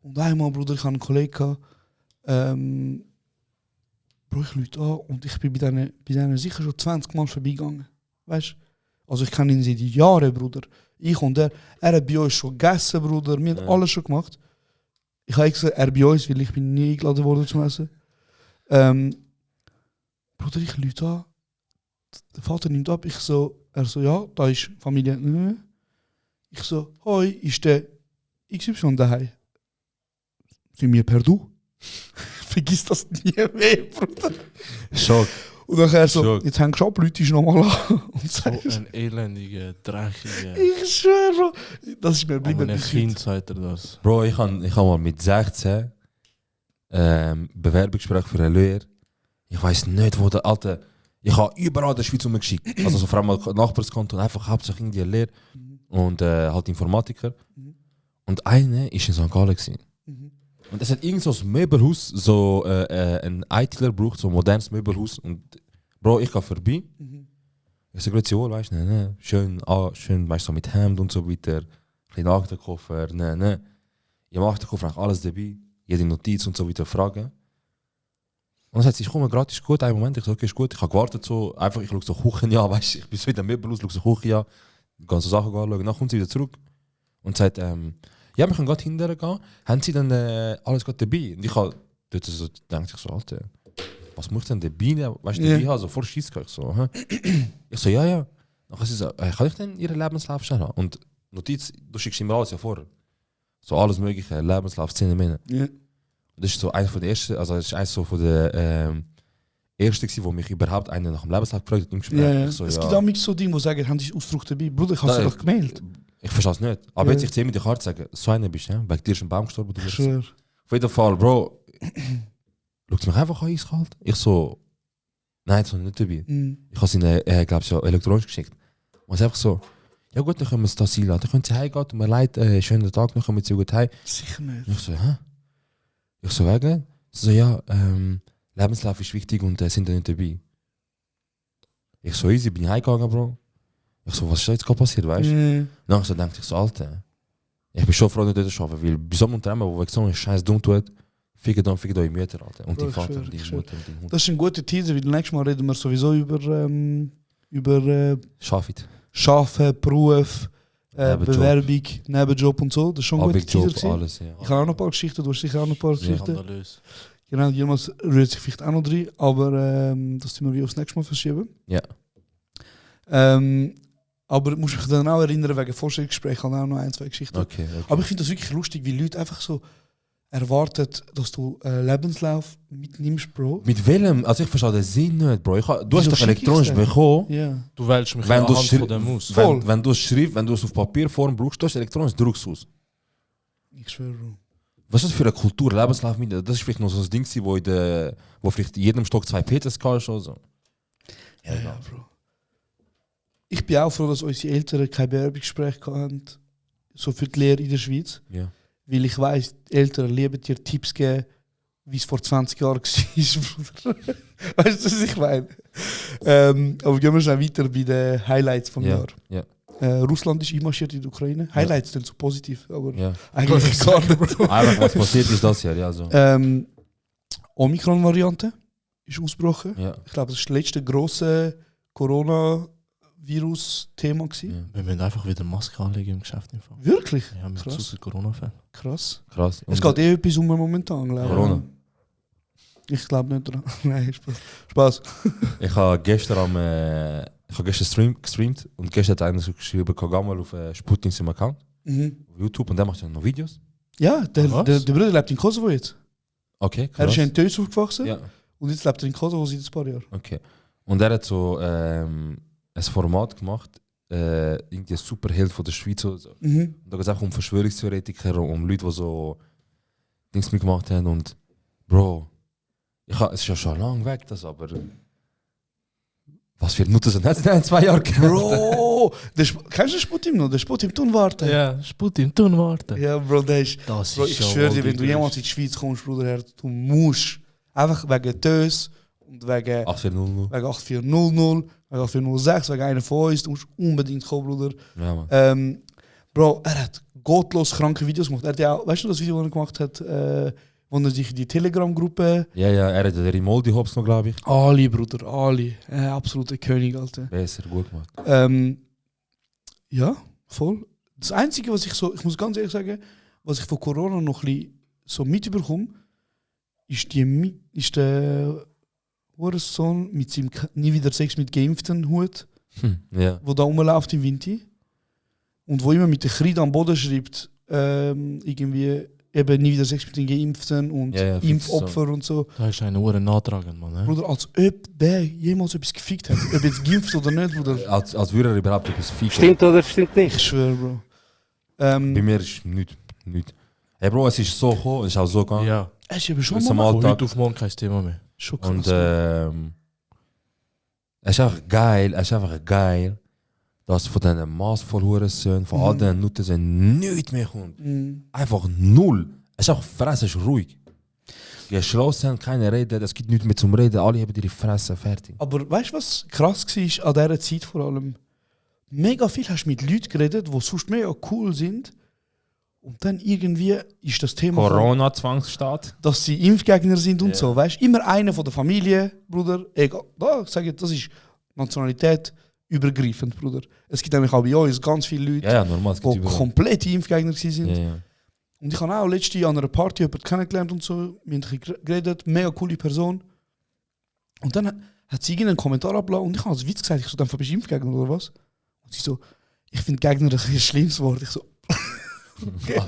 Und einmal, Bruder, ich hatte einen Kollegen, gehabt, Bro, ich rufe an und ich bin bei denen sicher schon 20 Mal vorbeigegangen. Weißt du? Also ich kenne ihn seit Jahren, Bruder. Ich und er hat bei uns schon gegessen, Bruder, wir haben alles schon gemacht. Ich habe gesagt, er bei uns, weil ich bin nie eingeladen worden zum Essen. Bruder, ich rufe an, der Vater nimmt ab, er so, ja, da ist Familie. Ich so, hoi, ist der XY daheim? Sind wir per Du? Vergiss das nie mehr, Bruder. Schock. Und dann er so, Schock. jetzt hängst du ab, Leute ist nochmal an. Und So sagst, ein elendiger, dreckiger. ich schwöre, das ist mir Aber geblieben. ein bis Kind heute. sagt er das. Bro, ich hab mal mit 16 Bewerbungsgespräch für eine Lehre. Ich weiss nicht, wo der alte. Ich habe überall in der Schweiz umgeschickt. Also so vor allem Nachbarskonto und einfach hauptsächlich irgendwie eine Lehre. Und halt Informatiker. Und eine war in St. Gallen. Gewesen. Und es hat irgend so ein Möbelhaus, so ein ITler braucht, so ein modernes Möbelhaus. Und Bro, ich gehe vorbei. Ich sage, grüezi wohl, weißt du, ne, schön, schön, weißt du, so mit Hemd und so weiter. Ein bisschen Aktenkoffer, ne. Im Aktenkoffer auch alles dabei. Jede Notiz und so weiter fragen. Und dann sagt sie, ich komme gratis, gut, einen Moment. Ich sage, okay, ist gut. Ich habe gewartet, so, einfach, ich schaue so Küchen an, weißt du, ich bin so in der Möbelhaus, schaue so Küchen an, gehe so Sachen anschauen. Dann kommt sie wieder zurück und sagt, ja, wir können gerade hinterher gehen. Haben sie dann alles gerade dabei? Und ich habe dort so, denke ich so, Alter, was muss ich denn dabei nehmen? Weißt du, dabei haben, so vor Scheiss ich so, hä? Ich so, ja. Dann sie so, kann ich denn ihren Lebenslauf schnell haben? Und Notiz, du schickst ihm alles ja vor. So alles mögliche, Lebenslauf, 10 Minuten. Ja. Das ist so einer von der ersten, also das ist eins so von der ersten gewesen, wo mich überhaupt einer nach dem Lebenslauf gefragt hat im Gespräch. Ja, ja. Ich so, Es ja. gibt auch mich so Dinge, die sagen, haben sie Ausdruck dabei. Bruder, ich habe sie Nein, doch gemeldet. Ich verstehe es nicht. Aber Ja. jetzt ich sehe mit der Karte sagen, so einer bist du, ja? Wegen dir ist ein Baum gestorben. Du Ich wirst. schwöre. Auf jeden Fall, Bro, schaut mich einfach an, eiskalt. Ich so, nein, das ist nicht dabei. Ich habe es ihnen, glaube ich, ja, elektronisch geschickt. Und es ist einfach so, ja gut, dann können wir es da sein lassen. Dann können sie heimgehen, tut mir leid, schönen Tag, dann kommen sie gut heim. Sicher nicht. Und ich so, hä? Ich so, wegen? Sie so, ja, Lebenslauf ist wichtig und sind da nicht dabei. Ich so, easy, bin ich heimgegangen, Bro. Ich so, was ist da jetzt gerade passiert, weißt du? Dann so dachte ich so, Alter, ich bin schon froh, dass ich dort arbeite, weil bei so einem Unternehmen, wo so einen Scheiß dumm tut, fickt eure Mütter, Alter. Und Bro, die ich Vater, schwöre, die ich schwöre. Mutter und die Hund. Das ist ein guter Teaser, weil nächstes Mal reden wir sowieso über Schafft. Schaffen, Beruf, Nebenjob. Bewerbung, Nebenjob und so. Das ist schon ein guter Teaser Abendjob, gewesen. alles, ja. Ich habe auch noch ein paar Geschichten, du hast sicher auch noch ein paar Geschichten. Skandalös. Genau, jemals rührt sich vielleicht auch noch drin, aber das tun wir wie aufs nächste Mal verschieben. Ja. Aber muss mich dann auch erinnern, wegen Vorstellungsgespräch habe ich auch noch 1, 2 Geschichten. Okay. Aber ich finde das wirklich lustig, wie Leute einfach so, erwartet, dass du einen Lebenslauf mitnimmst, Bro. Mit welchem? Also ich verstehe den Sinn nicht, Bro. Du hast Wieso doch schick elektronisch ich's denn? bekommen. Ja. Du wählst mich Wenn du anhand von der Maus. Voll. wenn du es auf Papierform brauchst, du hast elektronisch druckst aus. Ich schwöre, Bro. Was ist das für eine Kultur, Lebenslauf mit? Das ist vielleicht noch so ein Ding, wo vielleicht in jedem Stock 2 PCs kannst oder so. Ja, Bro. Ich bin auch froh, dass unsere Eltern kein Bewerbungsgespräch hatten, so für die Lehre in der Schweiz. Ja. Weil ich weiss, die Eltern lieben dir Tipps geben, wie es vor 20 Jahren war, Bruder. Weißt du, was ich meine? Aber gehen wir schnell weiter bei den Highlights vom Jahr. Ja. Russland ist einmarschiert in die Ukraine. Highlights sind so positiv, aber Ja. eigentlich gar nicht. Einfach was passiert ist das Jahr, ja. So. Omikron-Variante ist ausgebrochen. Ja. Ich glaube, das ist das letzte grosse Coronavirus-Thema gewesen. Ja. Wir müssen einfach wieder Maske anlegen im Geschäft. Im Fall. Wirklich? Ja, mit Krass. zu viel Corona-Fällen. Krass. Krass. Es geht etwas um momentan, glaube ich. Corona. Ich glaube nicht dran. Nein, Spaß. Ich habe gestern gestreamt und gestern hat einer so geschrieben, Kagame auf Sputnik seinem Account Mhm. auf YouTube und der macht ja noch Videos. Ja, der Was? Bruder lebt in Kosovo jetzt. Okay, Er krass. ist in Tös aufgewachsen Ja, und jetzt lebt er in Kosovo seit ein paar Jahren. okay. Und er hat so ein Format gemacht, irgendwie ein Superheld von der Schweiz oder so. Mhm. Und da geht es auch um Verschwörungstheoretiker, um Leute, die so Dings mitgemacht haben. Und Bro, es ist ja schon lange weg, das, aber was für Nutten sind jetzt in 2 Jahren gehabt? Bro! Kennst du den Sputim noch? Der Sputim tun warten. Ja, Sputin, tun warten. Ja, Bro, der ist. Das Bro, ich schwöre dir, wenn du jemals in die Schweiz kommst, Bruder, du musst einfach wegen Tös und wegen 8400. wegen 8400, wegen 8406, wegen einer von uns, du musst unbedingt kommen, Bruder. Ja, Mann. Bro, er hat gottlos kranke Videos gemacht. Er hat ja auch, weißt du das Video, das er gemacht hat, wo er sich in die Telegram-Gruppe. Ja, er hat den Rimoldi Hops noch, glaube ich. Ali, Bruder, Ali. Absoluter König, Alter. Besser, gut gemacht. Ja, voll. Das Einzige, was ich muss ganz ehrlich sagen, was ich von Corona noch ein bisschen so mitbekomme, ist der Hurensohn mit seinem nie wieder Sex mit Geimpften Hut, Ja. wo da rumläuft im Winter und wo immer mit der Kreide am Boden schreibt, irgendwie eben nie wieder Sex mit den Geimpften und Ja, Impfopfer und so. Da ist eine Uhr nachtragen, Mann. Ne? Bruder, als ob der jemals etwas gefickt hat. Ob jetzt geimpft oder nicht, Bruder. Als würde er überhaupt etwas ficken. Stimmt oder stimmt nicht? Ich schwöre, Bro. Bei mir ist nichts. Hey Bro, es ist so gekommen, es ist auch so gegangen. Ja, Es ist eben schon Das ist mal am von Alltag. heute auf morgen kein Thema mehr. schon krass. Und es ist einfach geil, dass von diesen maßvollen Söhnen, von all diesen Nutten nichts mehr kommt. Einfach null. Es ist einfach Fresse, es ist ruhig. Geschlossen, keine Rede, es gibt nichts mehr zum Reden, alle haben ihre Fresse fertig. Aber weißt du, was krass war an dieser Zeit vor allem? Mega viel hast du mit Leuten geredet, die sonst mega cool sind. Und dann irgendwie ist das Thema, Corona-Zwangsstaat? dass sie Impfgegner sind und so. Weißt du, immer einer von der Familie, Bruder. Egal, ich sage, das ist Nationalität übergreifend, Bruder. Es gibt nämlich auch bei uns ganz viele Leute, Ja, normal, es gibt die überall. komplette Impfgegner sind. Ja. Und ich habe auch letztens an einer Party jemanden kennengelernt und so, wir haben ein bisschen geredet, mega coole Person. Und dann hat sie einen Kommentar abgelassen und ich habe als Witz gesagt, ich so, dann bist du Impfgegner oder was? Und sie so, ich finde Gegner ein schlimmes Wort. Ich so, okay.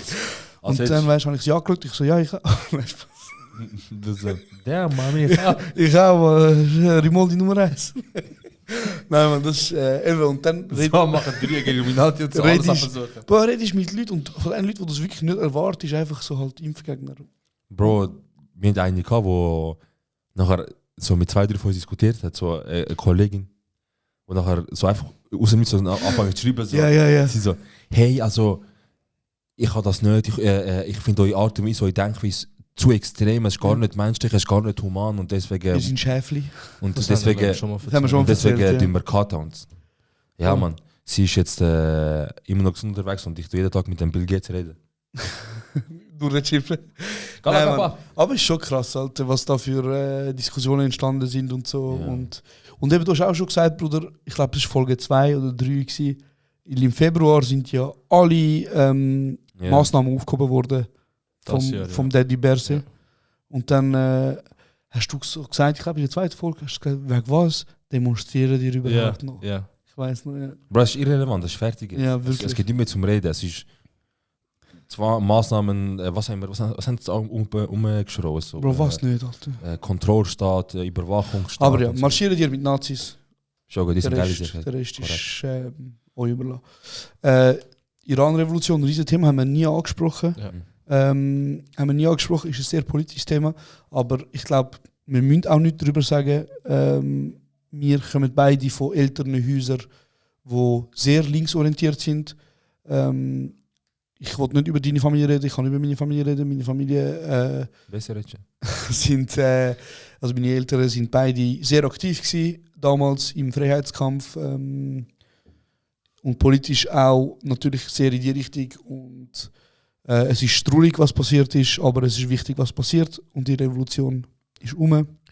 Und dann habe ich sie angeschaut, ich so, ja, ich Der Mami. ich habe Rimoldi Nummer 1. Nein, man, das ist eben, und dann So machen 3 Illuminati und so alles versuchen. redest mit Leuten und von den Leuten, die das wirklich nicht erwarten, ist einfach so halt Impfgegner. Bro, wir hatten eine gehabt, die nachher so mit 2, 3 von uns diskutiert hat, so eine Kollegin, die nachher so einfach aus dem Nichts so anfangen zu schreiben. So. Ja. Sie so, hey, also, ich habe das nicht, ich finde eure Art und Weise, eure Denkweise zu extrem, es ist gar nicht menschlich, es ist gar nicht human und deswegen... Wir sind Schäfli. Und Das haben wir, glaub deswegen... ich, schon mal Das haben wir schon Und deswegen erzählt, ja. tun wir Kata uns. Ja, Mann. Sie ist jetzt immer noch gesund unterwegs und ich tue jeden Tag mit dem Bill Gates reden. Durch den Chip. Nein, Mann. Aber es ist schon krass, Alter, was da für Diskussionen entstanden sind und so. Ja. Und eben, du hast auch schon gesagt, Bruder, ich glaube, das war Folge 2 oder 3 gewesen. Im Februar sind ja alle Massnahmen aufgehoben worden vom Daddy Berse. Ja. Und dann hast du so gesagt, ich glaube in der zweiten Folge, hast du gesagt, wegen was demonstrieren die überhaupt noch? Ja. Ich weiß noch, ja. Bro, das ist irrelevant, das ist fertig. jetzt. Ja, wirklich. Es geht nicht mehr zum Reden. Es ist Zwei Maßnahmen, was haben sie umgeschrien? So, Bro, was nicht, Alter. Kontrollstaat, Überwachungsstaat. Aber ja, und so. marschieren die mit Nazis. Schon gut, die sind Der geile Rest, Sachen. der Rest ist euch überlassen. Iran-Revolution, ein riesiges Thema, haben wir nie angesprochen. Ja. Haben wir nie angesprochen, ist ein sehr politisches Thema. Aber ich glaube, wir müssen auch nicht darüber sagen, wir kommen beide von älteren Häusern, die sehr linksorientiert sind. Ich wollte nicht über deine Familie reden, ich kann über meine Familie reden. Meine Familie Besser reden. sind, also meine Eltern sind beide sehr aktiv gewesen, damals im Freiheitskampf und politisch auch natürlich sehr in die Richtung. Und es ist traurig, was passiert ist, aber es ist wichtig, was passiert. Und die Revolution ist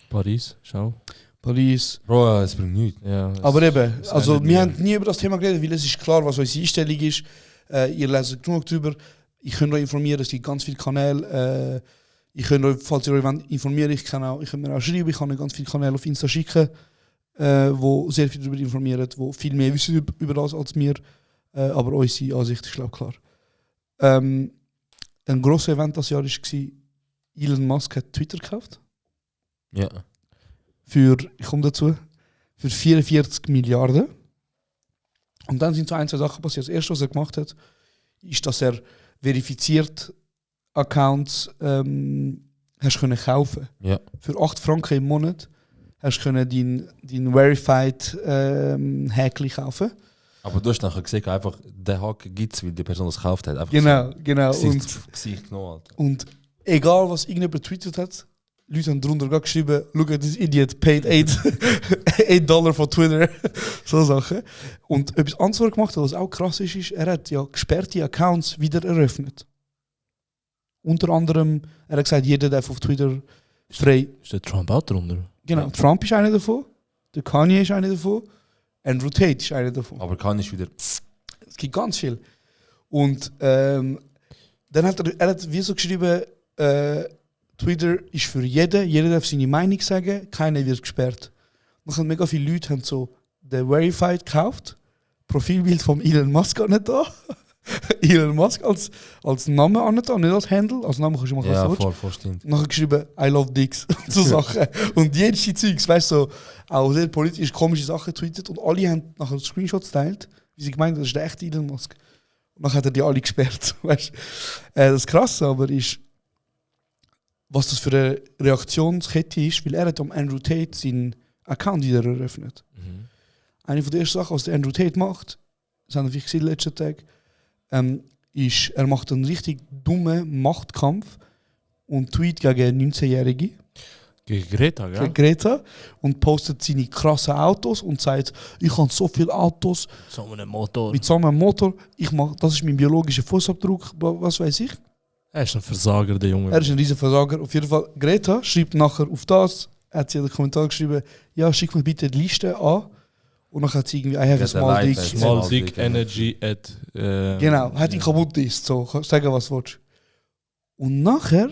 Paris, schau. Paris. Bro, es bringt nichts. Ja, Aber eben, also endet wir nie. haben nie über das Thema geredet, weil es ist klar, was unsere Einstellung ist. Ihr lest genug darüber. Ich kann euch informieren, es gibt ganz viele Kanäle. Ich kann euch, falls ihr euch wollt, informieren, ich kann mir auch schreiben, ich kann euch ganz viele Kanäle auf Insta schicken, wo sehr viel darüber informieren, wo viel mehr wissen über das als wir. Aber unsere Ansicht ist, glaube ich, klar. Ein grosses Event das Jahr war, Elon Musk hat Twitter gekauft. Ja. Ich komme dazu, für 44 Milliarden. Und dann sind so ein, zwei Sachen passiert. Das erste, was er gemacht hat, ist, dass er verifiziert Accounts hast können kaufen. Ja. Für 8 Franken im Monat hast du können dein Verified Häkchen kaufen. Aber du hast nachher gesehen, einfach der Haken gibt es, weil die Person das gekauft hat. Einfach Genau. So, Und, Gesicht genommen, Alter. und egal, was irgendjemand getweetet hat, Leute haben drunter gerade geschrieben, look at this idiot, paid $8 for Twitter. So Sachen. Und etwas anderes, was er gemacht hat, was auch krass ist, er hat ja gesperrte Accounts wieder eröffnet. Unter anderem, er hat gesagt, jeder darf auf Twitter frei. Ist der Trump auch drunter? Genau, Trump ist einer davon, der Kanye ist einer davon, Andrew Tate ist einer davon. Aber kann ich wieder. Es gibt ganz viel. Und dann hat er hat wie so geschrieben, Twitter ist für jeden, jeder darf seine Meinung sagen, keiner wird gesperrt. Dann haben mega viele Leute haben so den Verified gekauft, Profilbild von Elon Musk auch nicht da. Elon Musk als Name auch nicht da, nicht als Handle, als Name kannst du machen, was Ja, du willst. voll stimmt. Und nachher geschrieben, I love dicks und so Sachen. Und jedes Zeugs, weißt du, so, auch sehr politisch komische Sachen getweetet und alle haben nachher Screenshots geteilt, wie sie gemeint haben, das ist der echte Elon Musk. Und dann hat er die alle gesperrt, weißt du. Das Krasse aber ist, was das für eine Reaktionskette ist, weil er hat am Andrew Tate seinen Account wieder eröffnet. Eine von den ersten Sachen, was der Andrew Tate macht, das haben wir gesehen letzten Tag, ist, er macht einen richtig dummen Machtkampf und tweet gegen 19-Jährige, Gegen Greta, gell? gegen Greta, und postet seine krassen Autos und sagt, ich habe so viele Autos So einem Motor. mit so einem Motor, das ist mein biologischer Fußabdruck, was weiß ich. Er ist ein Versager, der Junge. Er ist ein riesen Versager. Auf jeden Fall, Greta schreibt nachher auf das, hat sie in den Kommentar geschrieben, ja, schick mir bitte die Liste an. Und dann hat sie irgendwie, I have a small dick. Small Dick Energy at... Genau, hat ihn kaputt ist, so, kannst sagen, was du willst. Und nachher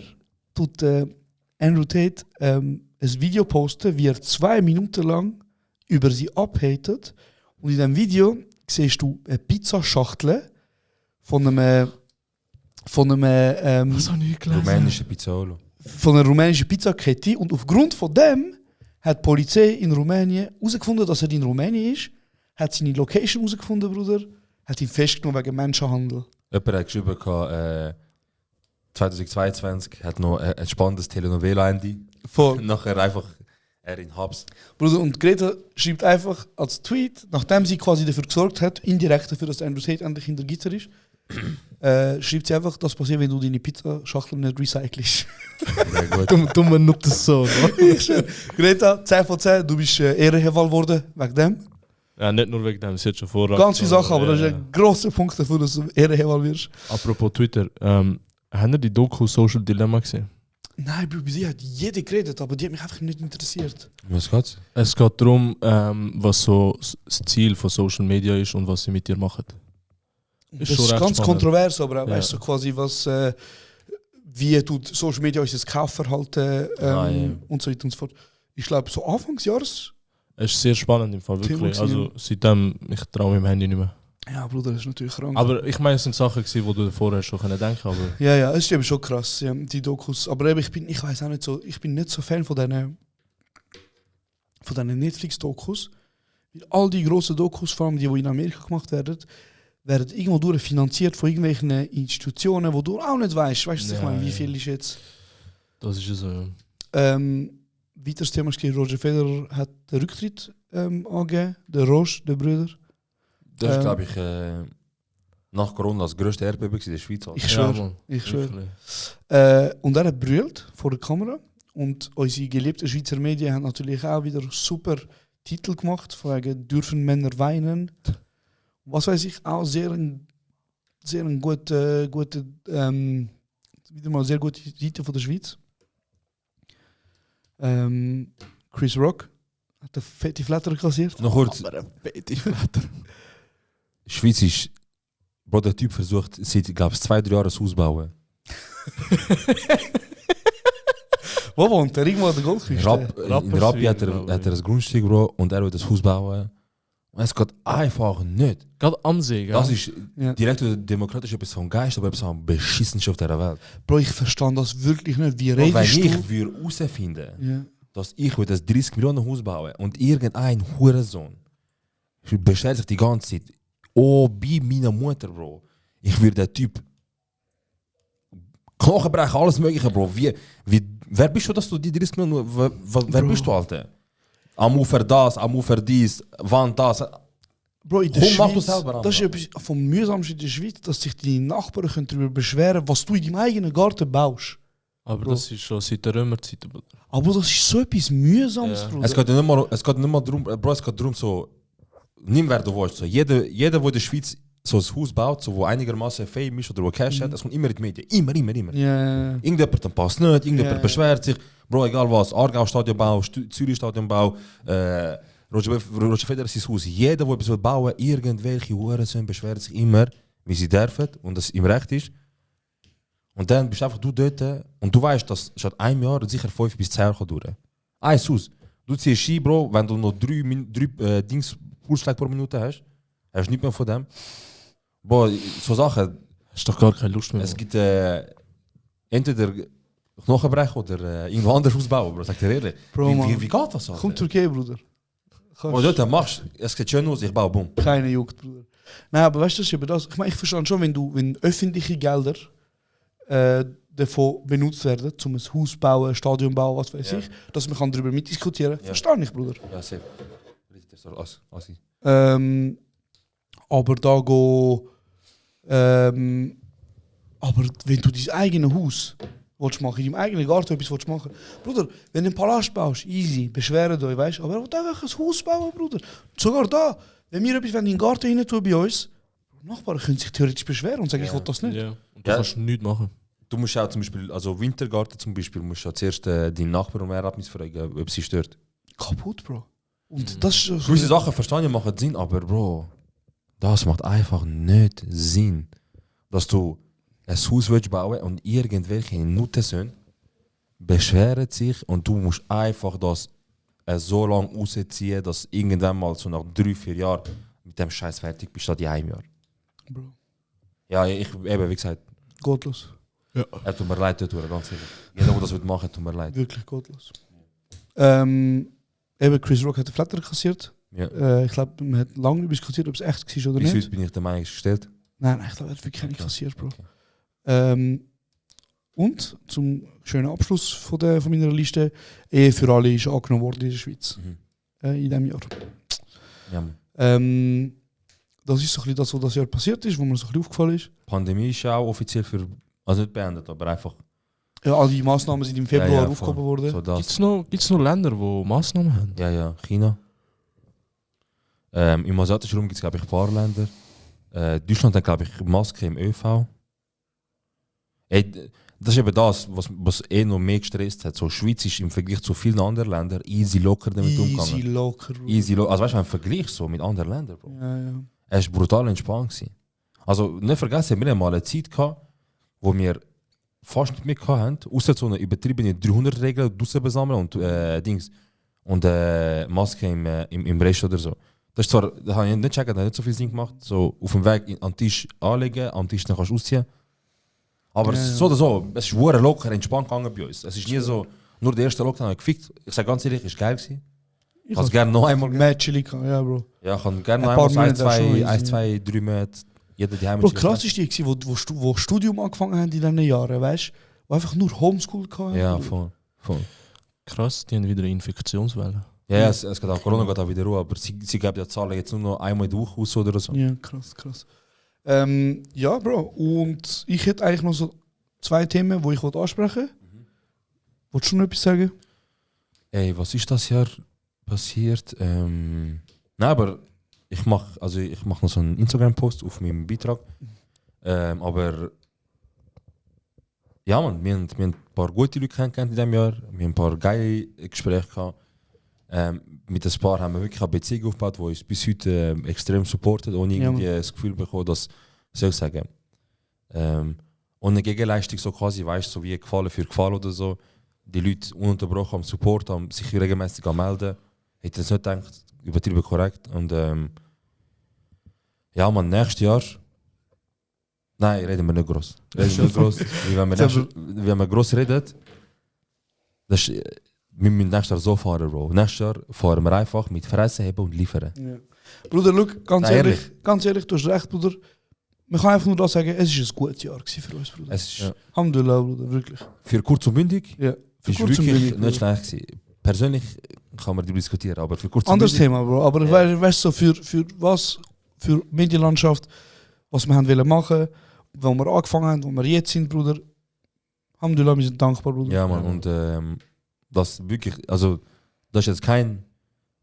tut Andrew Tate ein Video posten, wie er 2 Minuten lang über sie abhatet. Und in diesem Video siehst du eine Pizzaschachtel von einer Rumänische Pizzolo. von einer rumänischen Pizzakette. Und aufgrund von dem hat die Polizei in Rumänien herausgefunden, dass er in Rumänien ist, hat seine Location herausgefunden, Bruder, hat ihn festgenommen wegen Menschenhandel. Jemand hat geschrieben, 2022 hat noch ein spannendes Telenovela-Ende. Voll. Nachher einfach er in Hubs. Bruder, und Greta schreibt einfach als Tweet, nachdem sie quasi dafür gesorgt hat, indirekt dafür, dass Andrew Tate endlich in der Gitter ist, schreibt sie einfach, das passiert, wenn du deine Pizzaschachtel nicht recycelst. Sehr gut. Dumme Nutte so. Greta, 10 von 10, du bist Ehrenheval geworden, wegen dem. Ja, nicht nur wegen dem, sie hat schon vorher... Ganz viele Sachen, aber das ist ein grosser Punkt dafür, dass du Ehrenheval wirst. Apropos Twitter, haben ihr die Doku Social Dilemma gesehen? Nein, Bro, bei sie hat jeder geredet, aber die hat mich einfach nicht interessiert. Was geht's? Es geht darum, was so das Ziel von Social Media ist und was sie mit dir machen. Das schon ist recht ganz spannend. kontrovers, aber auch, Ja. weißt du, so quasi was, wie tut Social Media unser Kaufverhalten Ja. und so weiter und so fort. Ich glaube, so Anfangsjahres, Es ist sehr spannend im Fall, Thema wirklich. gewesen, Also seitdem, ich traue meinem Handy nicht mehr. Ja, Bruder, das ist natürlich krank. Aber ich meine, es sind Sachen gewesen, die du vorher schon denken konntest, aber... Ja, es ist eben schon krass, ja, die Dokus. Aber eben, ich weiß auch nicht so, ich bin nicht so Fan von diesen Netflix-Dokus. Weil all die grossen Dokus, vor allem die in Amerika gemacht werden irgendwo finanziert von irgendwelchen Institutionen, wo du auch nicht weißt. Weißt du, ich meine, wie viel ist jetzt? Das ist ja so, ja. Weiteres Thema ist, Roger Federer hat den Rücktritt angegeben, der Roche, der Brüder. Das ist, glaube ich, nach Corona das grösste Erdbeben in der Schweiz. Ich schwöre. Mann. Ich schwöre. Wirklich. Und er hat brüllt vor der Kamera. Und unsere geliebten Schweizer Medien haben natürlich auch wieder super Titel gemacht, von wegen «Dürfen Männer weinen?» Was weiß ich, auch sehr ein gute, wieder mal sehr gute Seite von der Schweiz. Chris Rock hat eine fette Flatter kassiert. Noch kurz, Aber ein fette Flatter. Schweiz ist... Bro, der Typ versucht seit, glaube ich, 2-3 Jahren ein Haus zu bauen. Wo wohnt er? Irgendwo an der Goldküste? In Rappi hat er ein Grundstück, Bro, und er will das Haus bauen. Und es geht einfach nicht. Gerade am See, gell? Das ist Ja. direkt demokratisch etwas vom Geist, aber etwas am beschissensten auf dieser Welt. Bro, ich verstehe das wirklich nicht. Wie Bro, wenn redest ich du? würde herausfinden, Ja. dass ich will das 30 Millionen Haus bauen und irgendein Hurensohn beschwert sich die ganze Zeit, oh, bei meiner Mutter, Bro. Ich würde den Typ Knochen brechen, alles mögliche, Bro. Wer bist du, dass du die 30 Millionen... Wer Bro. bist du, Alter? Am Ufer das, am Ufer dies, Wand das. Bro, in der Komm, mach du Schweiz, selber an, das ist Bro. etwas vom Mühsamsten in der Schweiz, dass sich die Nachbarn können darüber beschweren können, was du in deinem eigenen Garten baust. Aber Bro. das ist schon seit der Römerzeit. Aber das ist so etwas Mühsames, Ja. Bruder. Es geht nicht mal darum, Bro, es geht darum so, nimm wer du willst. So, jeder, der in der Schweiz so ein Haus baut, so, wo einigermaßen fame ist oder wo Cash hat, es kommt immer in die Medien. Immer. Ja. Irgendjemand passt nicht, irgendjemand Ja. beschwert sich. Bro, egal was, Aargau Stadionbau, Zürich Stadionbau, Roger Federer sein Haus. Jeder, der etwas bauen will, irgendwelche Hurensohn beschwert sich immer, wie sie dürfen und das ihm recht ist. Und dann bist einfach du dort und du weißt, dass statt einem Jahr sicher 5 bis 10 Jahre dauern. Ein Haus. Du ziehst Ski, Bro, wenn du noch 3 Dings Pulsschläge pro Minute hast du nicht mehr von dem. Bro, so Sachen, Hast doch gar keine Lust mehr. es gibt entweder Knochenbrechen oder irgendwo anders ausbauen, Bro, sag dir ehrlich. Bro, wie Mann. geht das, Alter? Komm Türkei, Bruder. Und dort machst du, es sieht schön aus, ich baue, boom. Keine juckt, Bruder. Nein, aber weißt du, das ist eben das. Ich meine, ich verstehe schon, wenn öffentliche Gelder davon benutzt werden, um ein Haus bauen, ein Stadion bauen, was weiß Ja. ich, dass man darüber mitdiskutieren kann. Ja. Verstehe ich, Bruder. Ja, safe. Aber da go. Aber wenn du dein eigenes Haus willst machen, in deinem eigenen Garten etwas willst machen, Bruder, wenn du einen Palast baust, easy, beschweren euch, weißt du, aber er will einfach ein Haus bauen, Bruder. Sogar da, wenn wir etwas in den Garten rein tun bei uns, Nachbarn können sich theoretisch beschweren und sagen, ich will das nicht. Ja. Und du Ja. kannst nichts machen. Du musst auch zum Beispiel, also Wintergarten zum Beispiel, musst du zuerst deinen Nachbarn um Erlaubnis fragen, ob sie stört. Kaputt, Bro. Und das ist Gewisse Sachen verstehen machen Sinn, aber Bro, das macht einfach nicht Sinn, dass du ein Haus willst bauen und irgendwelche Nuttensöhne beschweren sich und du musst einfach das so lange rausziehen, dass irgendwann mal so nach 3-4 Jahren mit dem Scheiß fertig bist, statt in einem Jahr. Bro. Ja, ich eben, wie gesagt, Gottlos. er tut mir leid, ganz ehrlich. Jeder, der das machen will, tut mir leid. Wirklich gottlos. Eben Chris Rock hat den Flatter kassiert. Ja. Ich glaube, man hat lange darüber diskutiert, ob es echt war oder Bis nicht. heute bin ich der Meinung gestellt. Nein, ich glaube, er hat wirklich nicht Okay. kassiert, Bro. Okay. Und zum schönen Abschluss von meiner Liste, Ehe für alle ist angenommen worden in der Schweiz. Mhm. In diesem Jahr. Ja, Mann. Das ist so ein bisschen das, was das Jahr passiert ist, wo mir so ein bisschen aufgefallen ist. Die Pandemie ist auch offiziell für, also nicht beendet, aber einfach Ja, all die Massnahmen sind im Februar ja, aufgehoben voll. worden. So das. Gibt's noch Länder, die Massnahmen haben? Ja, China. Im asiatischen Raum gibt es, glaube ich, ein paar Länder. Deutschland hat, glaube ich, Maske im ÖV. Ey, das ist eben das, was noch mehr gestresst hat. So, Schweiz ist im Vergleich zu vielen anderen Ländern easy locker damit Easy umgegangen. locker. Bro. Also weißt du, im Vergleich so mit anderen Ländern, Bro. Ja. Er war brutal entspannt gewesen. Also nicht vergessen, wir haben mal eine Zeit gehabt, wo wir fast nicht mehr hatten, außer so eine übertriebene 300-Regel draussen besammeln und Dings und Maske im Rest oder so. Das ist zwar, da habe ich nicht checken, das hat nicht so viel Sinn gemacht. So auf dem Weg an den Tisch anlegen, am Tisch dann kannst du ausziehen. Aber so oder so, es ist sehr locker, entspannt gegangen bei uns. Es ist nie so, nur der erste Lockdown habe ich gefickt. Ich sage ganz ehrlich, ist geil gewesen. Ich kann es gerne noch einmal geben. Mehr chillig, ja, Bro. Ja, ich kann gerne Ein noch paar einmal so Monate 1, schon, 2, 3 Monate jeder die Heim. Bro, krass ist die, gewesen, wo Studium angefangen haben in diesen Jahren, weißt du? Wo einfach nur Homeschool hatten. Ja, voll. Krass, die haben wieder eine Infektionswelle. Ja, es geht auch, Corona geht auch wieder ruhig, aber sie geben ja Zahlen jetzt nur noch einmal in der Woche aus oder so. Ja, krass. Ja, Bro, und ich hätte eigentlich noch so 2 Themen, die ich ansprechen wollte. Wolltest du noch etwas sagen? Ey, was ist das Jahr passiert? Nein, aber ich mach noch so einen Instagram-Post auf meinem Beitrag. Aber ja, man, wir haben ein paar gute Leute kennengelernt in diesem Jahr. Wir haben ein paar geile Gespräche gehabt. Mit ein paar haben wir wirklich eine Beziehung aufgebaut, die uns bis heute extrem supportet, ohne irgendwie das Gefühl bekommen, dass, soll ich sagen, und eine Gegenleistung so quasi, weißt du, so wie Gefallen für Gefallen oder so. Die Leute ununterbrochen am Support, am sich regelmäßig melden. Hätte das nicht gedacht, übertrieben korrekt. Und ja, man, nächstes Jahr. Nein, reden wir nicht gross. Wenn wir gross reden, das ist, wir müssen nächstes Jahr so fahren, Bro. Nächstes Jahr fahren wir einfach mit Fresse heben und liefern. Ja. Bruder, look, ganz ehrlich, du hast recht, Bruder. Man kann einfach nur das sagen, es war ein gutes Jahr für uns, Bruder. Es ist, Alhamdulillah, Bruder, wirklich. für kurz und bündig Ja, für ist kurz und wirklich bündig, nicht schlecht gewesen. Persönlich kann man darüber diskutieren, aber für kurz und Anderes bündig... Thema, Bro. Aber weißt du, so für Medienlandschaft, was wir haben wollen machen, wo wir angefangen haben, wo wir jetzt sind, Bruder. Alhamdulillah, wir sind dankbar, Bruder. Ja, Mann, und das wirklich, also das ist jetzt kein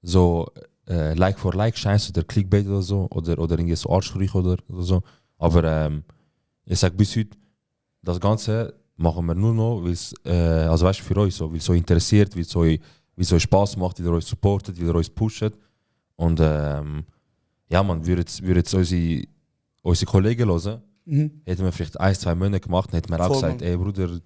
so Like for Like Scheiß oder Clickbait oder so oder irgendwie so Arschgerüche oder so. Aber ich sag bis heute, das Ganze machen wir nur noch, weil es, also weißt du, für euch so, weil es so interessiert, weil es euch Spaß macht, weil ihr euch supportet, weil ihr euch pusht. Und ja, man, würde jetzt unsere Kollegen hören, hätten wir vielleicht 1-2 Monate gemacht, dann hätten wir auch Voll, gesagt, Mann. ey Bruder,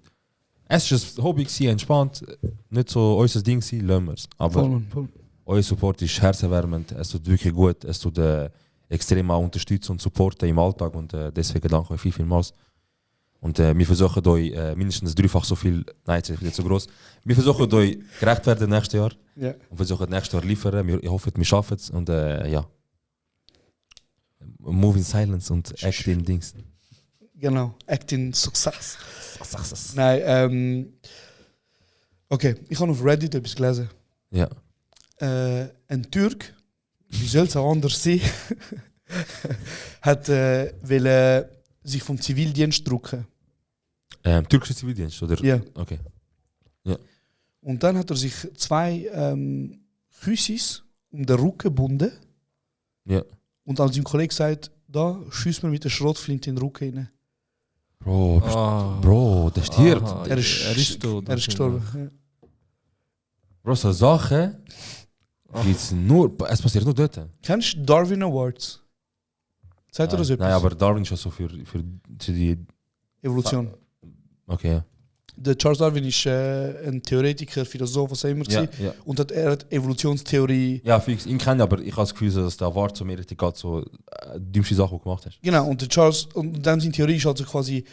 es ist ein Hobby gewesen, entspannt, nicht so unser Ding gewesen, lassen wir es. Aber Voll. euer Support ist herzerwärmend, es tut wirklich gut, es tut extrem auch unterstützen und supporten im Alltag und deswegen danke euch vielmals. Und wir versuchen euch mindestens 3-fach so viel, nein, jetzt ist nicht so groß. Wir versuchen euch gerecht werden nächstes Jahr Ja. und versuchen nächstes Jahr liefern. Ich hoffe, wir schaffen es und ja. Move in silence und act in Dings. Genau, Acting Success. Nein, okay, ich habe auf Reddit etwas gelesen. Ja. Ein Türk, wie soll es auch anders sein, hat will sich vom Zivildienst drucken. Türkischer Zivildienst, oder? Ja. Okay. Und dann hat er sich 2 Küssis um den Rücken gebunden. Ja. Und als sein Kollege sagt, da schießt man mit der Schrotflinte in den Rücken rein. Bro, der stirbt. Er ist tot. Er ist gestorben. Ja. Bro, so Sachen gibt's nur, es passiert nur dort. Kennst du Darwin Awards? Sagt er das etwas? Nein, aber Darwin ist ja so für die... Evolution. Okay, ja. Der Charles Darwin ist ein Theoretiker, Philosoph, was auch immer. Ja, gewesen. ja. Und er hat Evolutionstheorie. Ja, fix. Ich kenne, aber ich habe das Gefühl, dass der Award so mir richtig geht, so dümmste Sachen gemacht hast. Genau, und der Charles, und dann seine Theorie ist also quasi,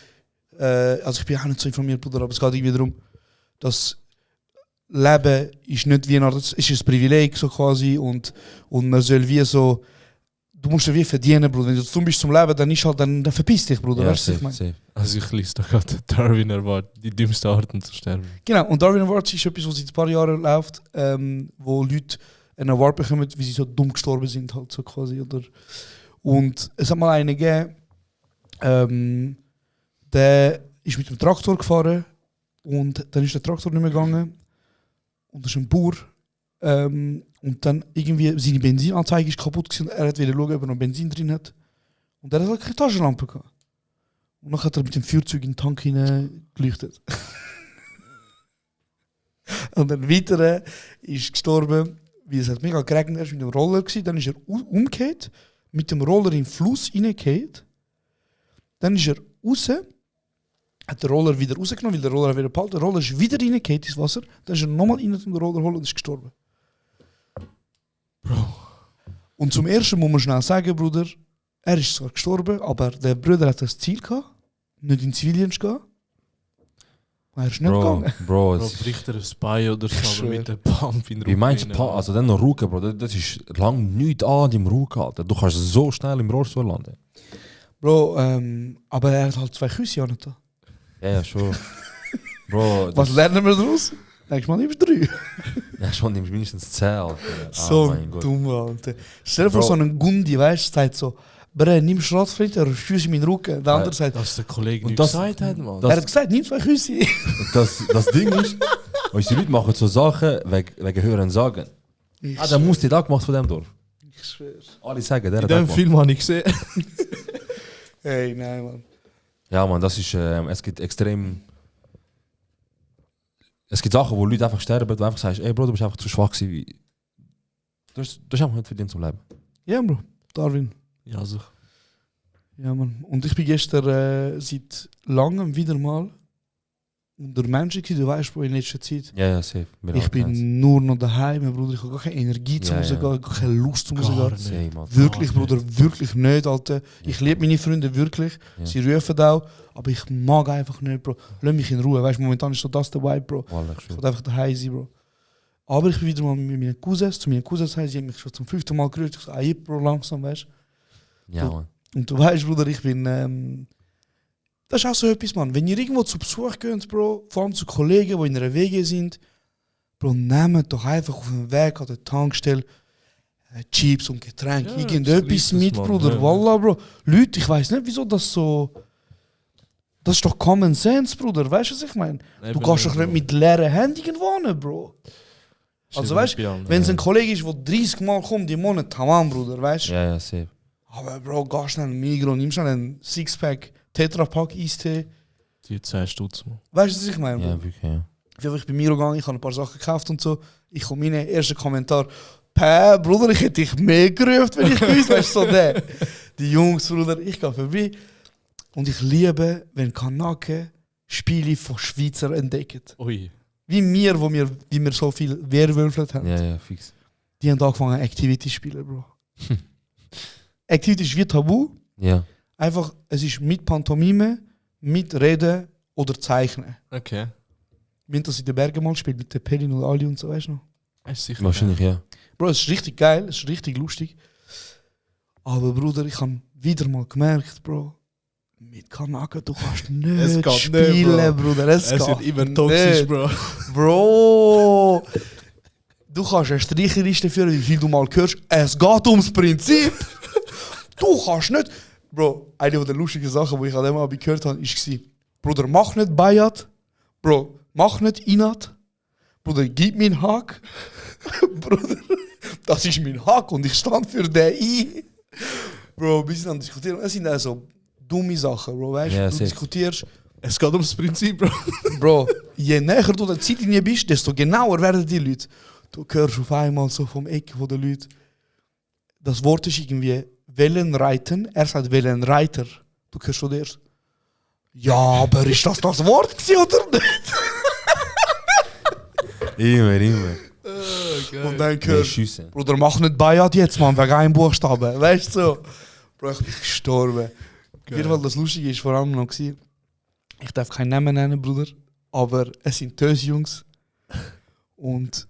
also ich bin auch nicht so informiert, Bruder, aber es geht irgendwie darum, dass Leben ist nicht wie eine Art, ist ein Privileg so quasi und man soll wie so, du musst ja wie verdienen, Bruder. Wenn du dumm bist zum Leben, dann ist halt, dann verpiss dich, Bruder. Ja, weißt du, was ich meine? safe. Also ich lese da gerade Darwin Award, die dümmsten Arten zu sterben. Genau, und Darwin Awards ist etwas, was seit ein paar Jahren läuft, wo Leute einen Award bekommen, wie sie so dumm gestorben sind, halt so quasi. Oder? Und es hat mal einen gegeben, der ist mit dem Traktor gefahren und dann ist der Traktor nicht mehr gegangen. Und das ist ein Bauer. Und dann irgendwie seine Benzinanzeige ist kaputt gewesen. Er hat wieder schauen, ob er noch Benzin drin hat. Und er hat halt keine Taschenlampe gehabt. Und dann hat er mit dem Feuerzeug in den Tank geleuchtet. Und ein weiterer ist gestorben, weil es hat mega geregnet. Er war mit dem Roller gewesen. Dann ist er umgekehrt, mit dem Roller in den Fluss reingekehrt. Dann ist er raus, hat den Roller wieder rausgenommen, weil der Roller wieder behalten. Der Roller ist wieder reingekehrt ins Wasser. Dann ist er nochmal rein zum Roller holen und ist gestorben. Bro. Und zum Ersten muss man schnell sagen, Bruder, er ist zwar gestorben, aber der Bruder hat das Ziel gehabt, nicht in den Zivildienst zu gehen. Er ist nicht gegangen. Bro, Bro, bricht er ein Bein oder so, aber mit dem Pump in den wie meinst du, rein, also dann noch Rucken, Bro, das ist lang nichts an im Rucken, Alter. Du kannst so schnell im Rollstuhl landen. Bro, aber er hat halt 2 Küsse ja nicht da. Ja, schon. Bro, Was lernen wir daraus? Nächstes Mal nimmst du 3. Ja, schon nimmst du mindestens 10, Alter. So mein Gott. dumm, Alter. Stell dir vor, Bro. so einen Gundi, weißt du, sagt so, Bre, nimm Schrottfritter, Füße in meinen Rücken. Der andere sagt, Dass der Kollege Und nicht das- gesagt hat, Mann. er hat gesagt, nimm 2 Küsse. Das Ding ist, unsere Leute machen so Sachen wegen Hören sagen. Der muss die da gemacht von dem Dorf. Ich schwör's. Alle sagen, der In hat dem das gemacht. Film habe ich gesehen. Hey, nein, Mann. Ja, man, das ist, es gibt extrem. Es gibt Sachen, wo Leute einfach sterben, wo du einfach sagst, ey Bro, du bist einfach zu schwach gewesen. Du hast einfach nicht verdient zum Leben. Ja, Bro, Darwin. Ja, so. Ja, Mann. Und ich bin gestern seit langem wieder mal unter Menschen gewesen, du weißt, Bro, in letzter Zeit. Ja, safe. Wir Ich alle kennen's. bin nur noch daheim, Bruder. Ich habe gar keine Energie zum Ja, rausgehen, ja. gar keine Lust zum Gar rausgehen. nicht. Same, Alter. Wirklich, Gar Bruder, wirklich nicht, Alter. Ich liebe meine Freunde wirklich. Ja. Sie rufen auch, aber ich mag einfach nicht, Bro. Lass mich in Ruhe. Weißt du, momentan ist so das der Vibe, Bro. Wallah, Ich schon. will einfach daheim sein, Bro. Aber ich bin wieder mal mit meinen Cousins, zu meinen Cousins heim. Sie haben mich schon zum 5. Mal gerührt. Ich so, Bro, langsam, weißt Ja, man. Und du weißt, Bruder, ich bin. Das ist auch so etwas, Mann. Wenn ihr irgendwo zu Besuch geht, Bro, vor allem zu Kollegen, die in einer WG sind, Bro, nehmt doch einfach auf dem Weg an der Tankstelle Chips und Getränke, Ja, irgendetwas das mit, Mann, Bruder. ja. Wallah, Bro. Leute, ich weiß nicht, wieso das so. Das ist doch Common Sense, Bruder. Weißt du, was ich meine? Du gehst doch nicht mit leeren Händen irgendwo hin, Bro. Also, weißt du, wenn es ein Kollege ist, der 30 Mal kommt im Monat, tamam, Bruder, weißt du? Ja, safe. Aber Bro, geh schnell in Migros, nimm schnell einen Sixpack, Tetrapack Eistee. Die 10 Stutz, Mann. Weißt du, was ich meine? Ja, Bro? wirklich, ja. Ich bin Migros gegangen, ich habe ein paar Sachen gekauft und so. Ich komme rein, erster Kommentar. Päh, Bruder, ich hätte dich mehr gerufen, wenn ich gewusst weißt du, so der. Die Jungs, Bruder, ich gehe vorbei. Und ich liebe, wenn Kanaken Spiele von Schweizer entdecken. Ui. Wie wir, wie wir so viel Werwölfelt haben. Ja, fix. Die haben angefangen, Activity zu spielen, Bro. Activity ist wie Tabu. Ja. Einfach, es ist mit Pantomime, mit Reden oder Zeichnen. Okay. Wir haben das in den Bergen mal gespielt, mit der Pelin und Ali und so, weißt du noch? Ist sicher. Wahrscheinlich, ja. Bro, es ist richtig geil, es ist richtig lustig. Aber Bruder, ich habe wieder mal gemerkt, Bro, mit Kanaken, du kannst Es nicht geht spielen, nicht, Bro. Bruder. Es Es geht wird immer toxisch, nicht. Bro. Bro, du kannst eine Streicherliste führen, wie viel du mal hörst. Es geht ums Prinzip. Du kannst nicht. Bro, eine der lustigen Sachen, die ich an dem Abend gehört habe, war, Bruder, mach nicht Bayat. Bro, mach nicht Inat. Bruder, gib mir einen Hack. Bruder, das ist mein Hack und ich stand für den ein. Bro, wir sind am Diskutieren. Es sind also dumme Sachen, Bro, weißt du? Ja, Du safe. diskutierst. Es geht ums Prinzip, Bro. Bro, je näher du der Zeitlinie bist, desto genauer werden die Leute. Du hörst auf einmal so vom Eck von den Leuten. Das Wort ist irgendwie Wellenreiten. Er sagt Wellenreiter. Du hörst schon erst. Ja, aber ist das Wort gewesen oder nicht? Immer. Und dann Nee, hörst schiessen. Bruder, mach nicht Bayat jetzt, Mann, wegen einem Buchstaben. Weißt du so? Bro, ich bin gestorben. Auf jeden Fall, das Lustige ist vor allem noch gewesen, ich darf keinen Namen nennen, Bruder, aber es sind Tös-Jungs. Und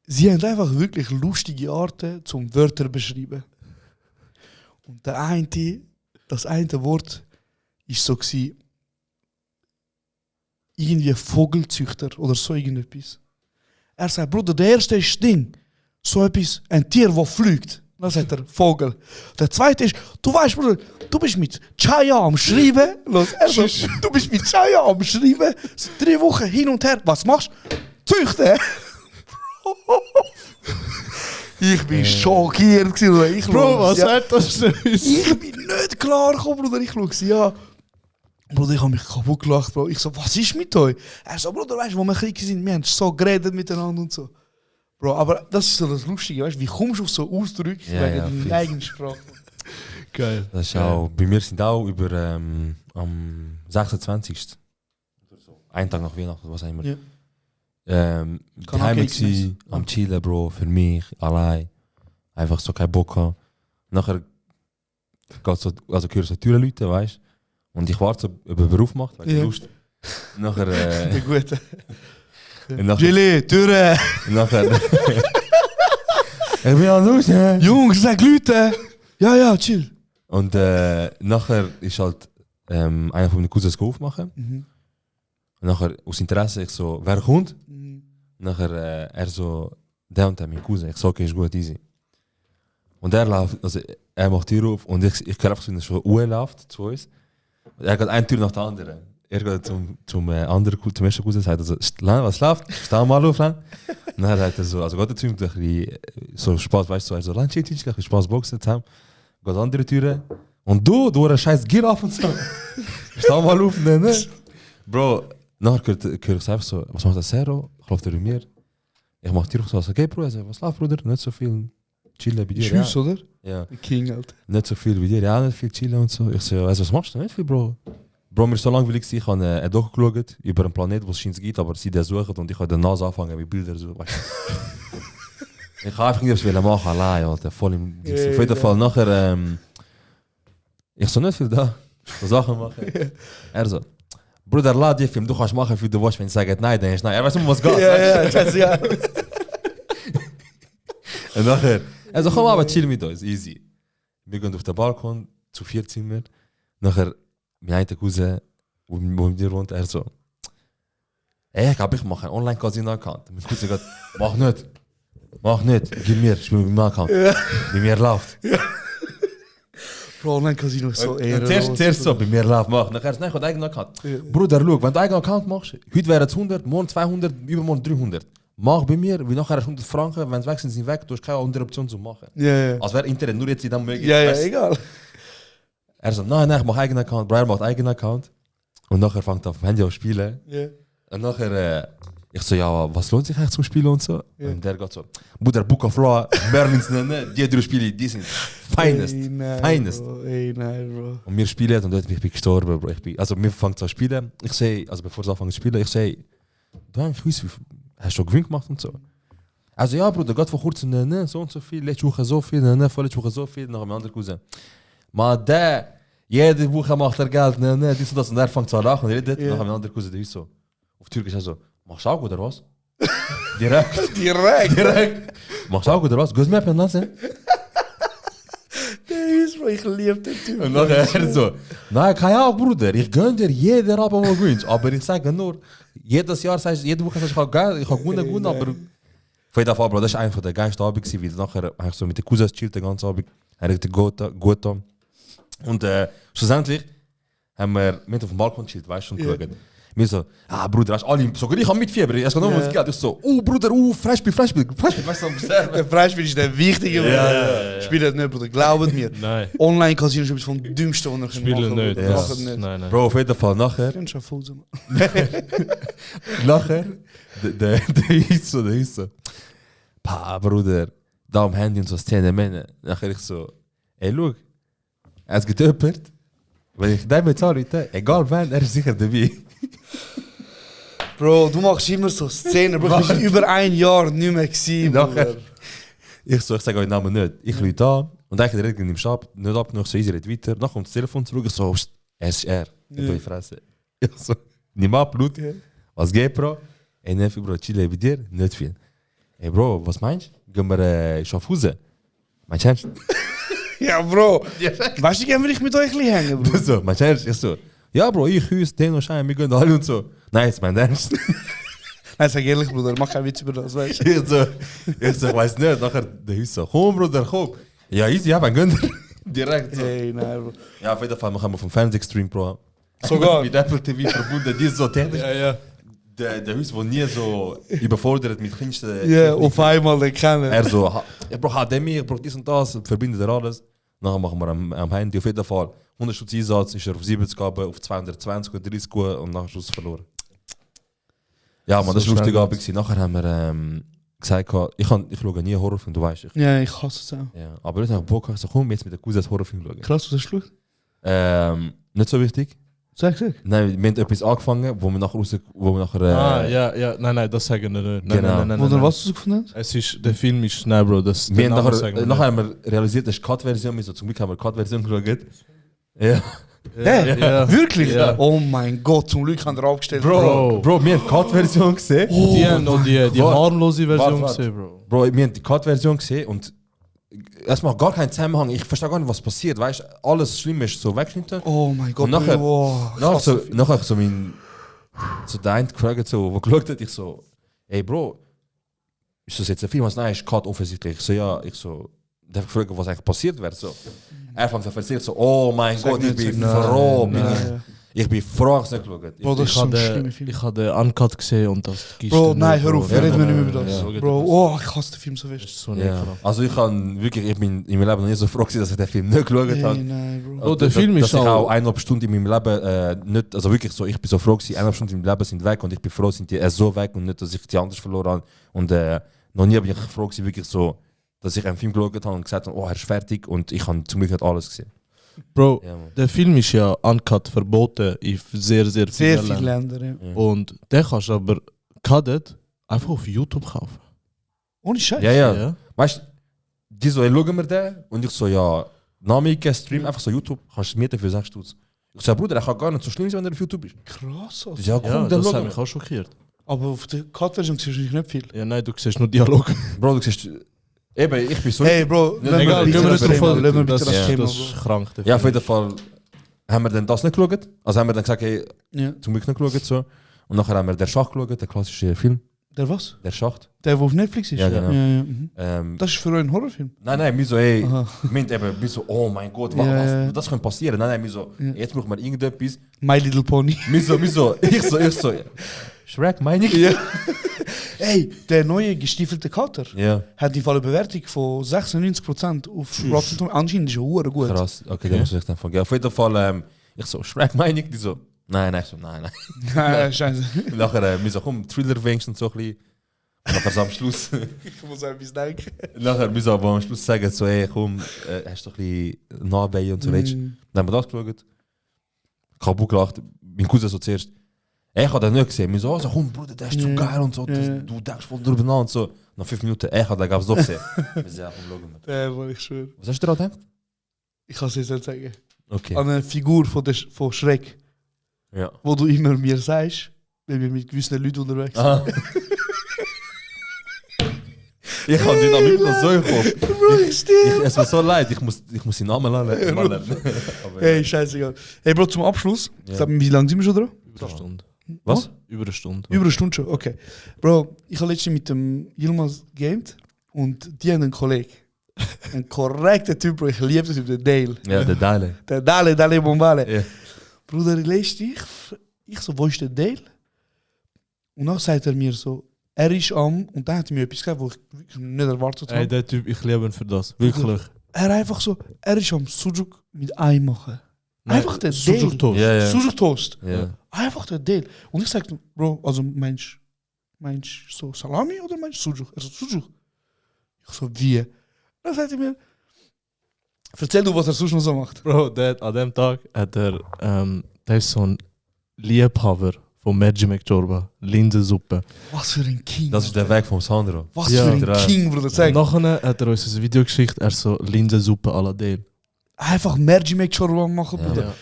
sie haben einfach wirklich lustige Arten zum Wörter beschreiben. Und das eine Wort ist so gewesen, irgendwie Vogelzüchter oder so irgendetwas. Er sagt, Bruder, der erste ist Ding, so etwas, ein Tier, das fliegt. Dann sagt er, Vogel. Der zweite ist, du weißt, Bruder, du bist mit Chaya am Schreiben. Los, er so, du bist mit Chaya am Schreiben. So 3 Wochen hin und her. Was machst du? Züchten. Ich bin schockiert gewesen, Bruder. Ich Bro, schau was sie an. hat das denn? Ich bin nicht klar gekommen, Bruder. Ich schaue sie an. Bruder, ich habe mich kaputt gelacht, Bro. Ich so, was ist mit euch? Er so, Bruder, weißt du, wo wir Krieg sind, wir haben so geredet miteinander und so. Bro, aber das ist so das Lustige, weißt du, wie kommst du auf so Ausdrücke Ja, wegen ja, deiner fix. eigenen Sprache? Geil. Das ist auch, bei mir sind auch über am 26. Einen Tag nach Weihnachten, was auch immer. Ja. Daheim Kanake gsi, am Chillen, Bro, für mich, allein. Einfach so keinen Bock haben. Nachher geht so, also höre so Türen läuten, weißt du? Und ich warte, ob er Beruf macht, weil ich Lust. Nachher, Der Gute. nachher, Gilly, Türe! nachher, ich bin an Lust, Jungs, sag Leute! Ja, chill. Und nachher ist halt einer von meinen Cousins aufmachen. Mhm. Und nachher aus Interesse ich so, wer kommt? Nachher er so, der und der, mein Cousin. Ich so, okay, ist gut, easy. Und er läuft, also er macht die Tür auf und ich höre einfach so, dass er schon läuft zu uns. Und er geht eine Tür nach der anderen. Er geht zum ersten Cousin und sagt also, was läuft? Steh mal auf, Len. Und dann hat er so, also geht er zu ihm, ein bisschen so Spaß, weißt du, er so, Len, chill, ein bisschen Spaß boxen zusammen. Geht andere Türen. Und du eine scheiß Giraffe und so. Steh mal auf, ne? Bro, nachher höre ich einfach so, was macht der Zero? Ich laufe bei mir. Ich mach dir so, okay, Bro, was läuft, Bruder? Nicht so viel chillen bei dir. Tschüss, oder? Ja. King, Alter. Nicht so viel bei dir, ja, nicht viel chillen und so. Ich so, also, was machst du? Nicht viel, Bro. Bro, mir ist so langweilig gewesen, ich habe eine Doku geschaut über einen Planet, wo es scheint gibt, aber sie den suchen und ich habe den NASA anfangen mit Bildern so, weißt du. Ich habe einfach nicht etwas machen, allein, Alter, voll im Ding. Auf jeden Fall nachher, ich so nicht viel da, so Sachen machen. Er so, Bruder, lad die Film, du kannst machen, wie du willst, wenn ich sage nein, dann ist nein. Er weiß nicht, was geht. Ja. Und nachher, also komm aber chill mit uns, easy. Wir gehen auf den Balkon zu 4 Zimmer. Nachher, mein einer Cousin, wo mit dir wohnt, er so, ey, ich glaube, ich mache einen Online-Casino-Account. Mein Cousin sagt, mach nicht, gib mir, ich bin mit meinem Account. Bei mir läuft. Bro, Online-Casino ist so Zuerst so, bei mir läuft, mach. Nachher ist, nein, ich habe einen eigenen Account. Bruder, schau, wenn du einen eigenen Account machst, heute wäre es 100, morgen 200, übermorgen 300. Mach bei mir, wie nachher hast du 100 Franken, wenn es weg sind, sind weg, du hast keine andere Option zu machen. Ja. Als wäre Internet nur jetzt in dem möglich. Ja, egal. Er sagt, nein, ich mache eigenen Account, Brian macht eigenen Account. Und nachher fängt er auf dem Handy an zu spielen. Ja. Und nachher, ich so, ja, was lohnt sich eigentlich zum Spielen und so? Und der geht so, Bruder, Book of Law, Merlins, die 3 Spiele, die sind finest. Finest. Nein, Bro. Und wir spielen und dort bin ich gestorben, Bro. Also wir fangen an zu spielen. Ich sehe, also bevor sie anfangen zu spielen, ich sehe, du hast schon Gewinn gemacht und so. Also ja, Bruder, geht vor kurzem, ne, so und so viel, letzte Woche so viel, ne, vorletzte Woche so viel, nach einem anderen Cousin. Maar der, jede Woche macht er Geld, ne, dies und das. Und er fängt so an lachen und redet, nach einem anderen Cousin, der ist so, auf Türkisch er so, machst du auch oder was? Direkt. Machst du auch oder was? Gehst du mir per Nase? Ich liebe den Typ. Und nachher er so, nein, kann ja auch, Bruder, ich gönn dir jede Rabe, wo du gewinnst. Aber ich sage nur, jedes Jahr sagst jede Woche sagst ich habe gewonnen, aber... Auf jeden Fall, Bro, das war einer der geilsten Abende, weil nachher habe ich so mit den Cousins chillt den ganzen Abend. Er hat gut da. Und schlussendlich haben wir mit auf dem Balkon chillt, weißt du, und geschaut. Wir so, Bruder, weißt du, alle, sogar ich habe mit Fieber, es geht nur um das Geld. Ich so, Bruder, Freispiel, weißt du, Der Freispiel ist der wichtige, Bruder. Spielt das nicht, Bruder, glaubt mir. Nein. Online-Casino ist etwas vom Dümmsten, was ihr Spielen machen nicht. könnt. Ja. Machen nicht. Nein. Bro, auf jeden Fall, nachher, Kannst du Fuß machen. der ist so, Bruder, da am Handy und so Szene, Männer. Nachher ich so, ey, schau, es gibt jemand, wenn ich den bezahle, egal wann, er ist sicher dabei. Bro, du machst immer so Szenen, Bro. Ich bin über ein Jahr nicht mehr gewesen, Bruder. Ich sage euch den Namen nicht. Ich lüte an und eigentlich direkt nimmt ab, nicht ab, noch so easy, redet weiter. Dann kommt das Telefon zurück, ich so, er ist er. Ich bin Fresse. Ich so, nimm ab, Blut. Was geht, Bro? Ey, nicht viel, Bro, chillen bei dir? Nicht viel. Ey, Bro, was meinst du? Gehen wir Schaffhausen? Meinst du ernst? Ja, Bro. Weißt du, gerne will ich mit euch ein bisschen hängen, Bro? So, meinst du ernst? Ich so, ja, Bro, ich, Hüs, den und Schein, wir gehen alle und so. Nein, ist mein Ernst. Nein, sag ehrlich, Bruder, mach keinen Witz über das, weißt du? Ich so, ich weiß nicht. Nachher der Hüs so, komm, Bruder, komm. Ja, easy, ja, mein Gönner. Direkt so. Hey, nein, Bro. Ja, auf jeden Fall, wir haben vom Fernsehstream, Bro. Sogar? Mit Apple TV verbunden, die ist so technisch. Ja. Der Hüs, der nie so überfordert mit kleinsten... Ja, auf einmal den kennen. Er so, ich brauche HDMI, ich brauche dies und das, verbindet er alles. Nachher machen wir am Handy, auf jeden Fall. 100 Schutz Einsatz, ist er auf 70 Gaben, auf 220 oder 30 und nachher Schluss verloren. Ja, man, das war lustig Abend. Nachher haben wir gesagt, ich schaue nie einen Horrorfilm, du weißt. Ja, ich hasse es auch. Ja, aber ich habe Bock, ich so, komm jetzt mit der Cousins Horrorfilm schauen. Krass, was hast du geschaut? Nicht so wichtig. Sag. Nein, wir haben etwas angefangen, wo wir nachher... ja, nein, das sagen wir nicht. Genau. Nein. Oder was du gefunden hast? Der Film ist, nein, Bro, das... Wir den haben Namen sagen wir nachher haben wir realisiert, das ist Cut-Version, so zum Glück haben wir Cut-Version geschaut. Ja. Hä? Ja. Wirklich? Ja. Oh mein Gott, zum Glück haben wir abgestellt. Bro. Bro, wir haben die Cut-Version gesehen. Die haben noch die Warte. harmlose Version Warte. gesehen, Bro. Bro, wir haben die Cut-Version gesehen und es macht gar keinen Zusammenhang. Ich verstehe gar nicht, was passiert. Weißt du, alles Schlimme ist so weggeschnitten. Oh mein Gott. Und nachher- wow. Nachher so mein... So der eine gefragt, so, wo geschaut hat, ich so... Ey Bro, ist das jetzt ein Film? Also, nein, ist Cut offensichtlich. Ich so, ja, der hat gefragt, was eigentlich passiert wäre. So. Er fängt an zu erzählen, so, oh mein Gott, ich bin froh. Ich bin froh, dass ich nicht geschaut. Bro, das ist so ein schlimmer Ich Film. habe den Uncut gesehen und das gibst Bro, du nein, nicht, hör Bro. auf, wir reden nicht mehr über das. Ja. Bro, oh, ich hasse den Film so Das fest. ist so Ja. nicht Also ich bin in meinem Leben noch nie so froh gewesen, dass ich den Film nicht geschaut Hey, habe. nein, Bro. Oh, der Film ist dass ich auch- auch 1,5 Stunden in meinem Leben nicht, also wirklich so, ich bin so froh gewesen, 1,5 Stunden in meinem Leben sind weg und ich bin froh, sind die so weg und nicht, dass ich die anders verloren habe. Und noch nie bin ich froh gewesen, wirklich so, dass ich einen Film geschaut habe und gesagt habe, oh, er ist fertig und ich habe zum Glück nicht alles gesehen. Bro, Ja, Mann. der Film ist ja uncut verboten in sehr, sehr vielen Sehr viele Ländern. Länder, ja. Und den kannst du aber cutted einfach auf YouTube kaufen. Ohne Scheiß. Ja. Weißt du, die so, hey, schauen wir den? Und ich so, ja, Name, Stream, einfach so YouTube, kannst du mieten für 6 Stutz. Ich so, Bruder, er kann gar nicht so schlimm sein, wenn er auf YouTube ist. Krass. Ich Also. so, ja, komm, Ja, dann das schauen hat wir. mich auch schockiert. Aber auf der Cut-Version siehst du nicht viel. Ja, nein, du siehst nur Dialog. Bro, du siehst, eben, ich bin so... Hey, Bro, Ja, lass egal, mir bitte gehen wir das nicht drauf Thema. ein. Lass mir bitte Das, das Thema, das ist Bro. krank. der Ja, auf Film. jeden Fall haben wir dann das nicht geschaut. Also haben wir dann gesagt, hey, Ja. zum Glück nicht geschaut. So. Und nachher haben wir «Der Schacht» geschaut, der klassische Film. Der was? «Der Schacht». Der, wo auf Netflix ist? Ja, genau. Mhm. Das ist für euch ein Horrorfilm? Nein, mir so, hey, Aha. mir so, oh mein Gott, Ja. das könnte passieren. Nein, mir so, jetzt brauchen wir irgendetwas. My Little Pony. Ich so, Shrek, meine ich? Ja. Ey, der neue gestiefelte Kater Ja, hat die Fall eine Bewertung von 96% auf Rotten Tomatoes. Anscheinend ist er hure gut. krass. Okay, dann muss ich dann vergessen. Auf jeden Fall, ich so, Shrek, meine ich? Die so, nein, ich so, nein. Scheiße. Und nachher, mir so, komm, Thriller wenigstens so ein bisschen. Und nachher so am Schluss... Ich muss etwas denken. Nachher müssen wir aber am Schluss sagen, so, hey, komm, hast du ein bisschen Nachbei und so, weißt du. Dann haben wir das geschaut. Kaputt gelacht. Mein Cousin so zuerst, ich habe den nicht gesehen. Wir so, oh, so, komm, Bruder, der ist so geil und so, du denkst voll drüber nach und so. Nach 5 Minuten, ich habe den ganz doch gesehen. Wir so, ja, komm, schauen wir. Der, wo ich schwöre. Was hast du daran gedacht? Ich kann es jetzt nicht sagen. Okay. An eine Figur von Schreck, Ja. wo du immer mir sagst, wenn wir mit gewissen Leuten unterwegs sind. Aha. Ich habe den Dynamik noch so im Kopf. Es mir so leid, ich muss den Namen lernen. Aber, Hey, scheißegal. Hey, Bro, zum Abschluss. Ja. Sag mir, wie lange sind wir schon dran? Über eine Stunde. was? Über eine Stunde. Über eine Stunde schon, okay. Bro, ich habe letztens mit dem Yilmaz gamed und die haben einen Kollegen. Ein korrekter Typ, Bro. Ich liebe das über den Dale. Ja, der Dale. Der Dale Bombale. Ja. Bruder, letztens ich so, wo ist der Dale? Und dann sagt er mir so, er ist und dann hat er mir etwas gesagt, was ich wirklich nicht erwartet Ey, habe. der Typ, ich liebe ihn für das. Wirklich. Er einfach so, er ist am Sujuk mit Ei machen. Einfach der Dale. Sujuk-Toast. Ja, ja. Sujuk Toast. Ja. Einfach der Dale. Und ich sagte, Bro, also meinst du so Salami oder meinst du Sujuk? Er so, Sujuk. Ich so, wie? Dann sagt er mir, erzähl du, was er sonst noch so macht. Bro, an dem Tag hat der ist so ein Liebhaber von Maggi McChorba, Linsensuppe. Was für ein King. Das ist der Weg vom Sandro. Was Ja. für ein Drei. King, Bruder. Und Sag. nachher hat er uns ein Video geschickt, er so Linsensuppe à la Dale. Einfach Mergi make sure machen, Bruder. Ja.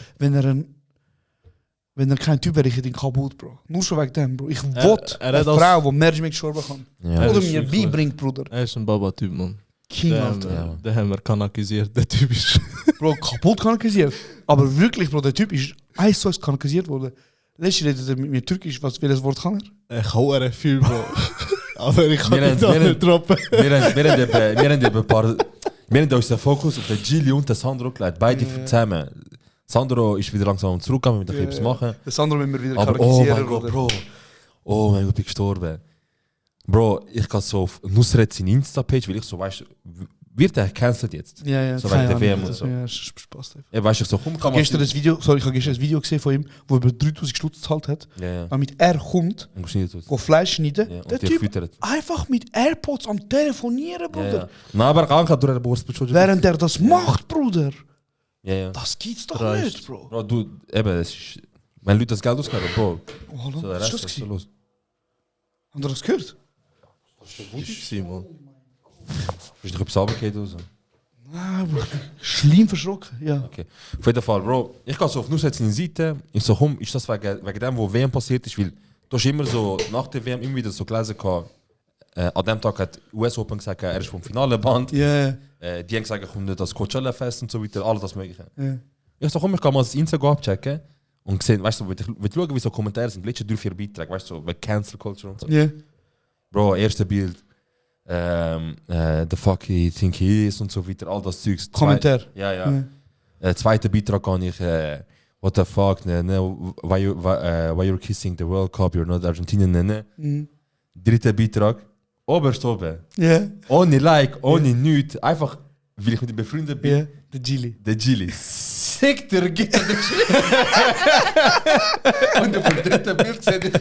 Wenn er kein Typ wäre, ich hätte ihn kaputt, Bro. Nur schon wegen dem, Bro. Ich Er- wollte er eine hat als- Frau, die Mergi make sure kann. Ja. Er Oder ist mir wirklich- beibringt, Bruder. Er ist ein Baba-Typ, Mann. King, Alter. Ja. Den haben wir kanakisiert, der Typ ist... Bro, kaputt kanakisiert. Aber wirklich, Bro, der Typ ist 1:1 kanakisiert worden. Letztes redet er mit mir Türkisch, welches Wort kann er? Ich hau er viel, Bro. Aber ich kann Wir nicht haben- alle droppen. Wir haben unseren Fokus auf den Gili und den Sandro gelegt. Beide zusammen. Sandro ist wieder langsam zurückgegangen, mit etwas machen. Das andere müssen wir wieder Aber oh charakterisieren, mein Gott, Bruder. Bro. Oh mein Gott, bin ich gestorben. Bro, ich kann so auf Nusret seine Insta-Page, weil ich so, weißt du, wird er cancelled jetzt? Ja, ja, So keine wegen der Ahnung, WM und Bruder. so. Ja, Spaß. Ja, weißt du, ich so, komm, Ich habe gestern ein Video gesehen von ihm, wo er über 3000 Stutz gezahlt hat, Ja, ja. damit er kommt, Und geschnitten wird. go Fleisch schneiden. Ja, und Der die Typ füttert. einfach mit AirPods am Telefonieren, Ja, Bruder. ja. Na, aber kann durch den Borst schon. Während er das macht, Bruder. Ja, ja. Das gibt's doch Dreist. nicht, Bro. Bro, du, eben, es ist Wenn Leute das Geld ausgeben, Bro. Oh, hallo, So, der was ist Rest das ist so gewesen? los. Habt ihr das gehört? Simon. Ist doch etwas runtergefallen oder so? Nein, Bro. Schlimm verschrocken, ja. Okay. Auf jeden Fall, Bro, ich gehe so auf nur seine Seite. Ich so, komm, ist das wegen dem, wo WM passiert ist? Weil du hast immer so, nach der WM immer wieder so gelesen, an dem Tag hat US Open gesagt, er ist vom Finale Band. Ja, Die haben gesagt, er kommt nicht das Coachella Fest und so weiter, alles das Mögliche. ja. Ich so, komm, ich kann mal das Instagram abchecken und sehen, weißt du, will schauen, wie so Kommentare sind. Die letzten 3-4 Beiträge, weißt du, so, wegen Cancel Culture und so. Ja. Bro, erste Bild. The fuck he think he is und so weiter, all das Zeugs. Kommentar. Ja, ja. Zweiter Beitrag kann ich, what the fuck, why you're kissing the World Cup, you're not Argentinian, Mhm. Dritter Beitrag, oberst oben. Ja. Ohne Like, ohne nichts, einfach, weil ich mit ihm befreundet bin. Ja. Der Gili. Der Gili. Sick, der geht. Und auf dem dritten Bild seht ihr,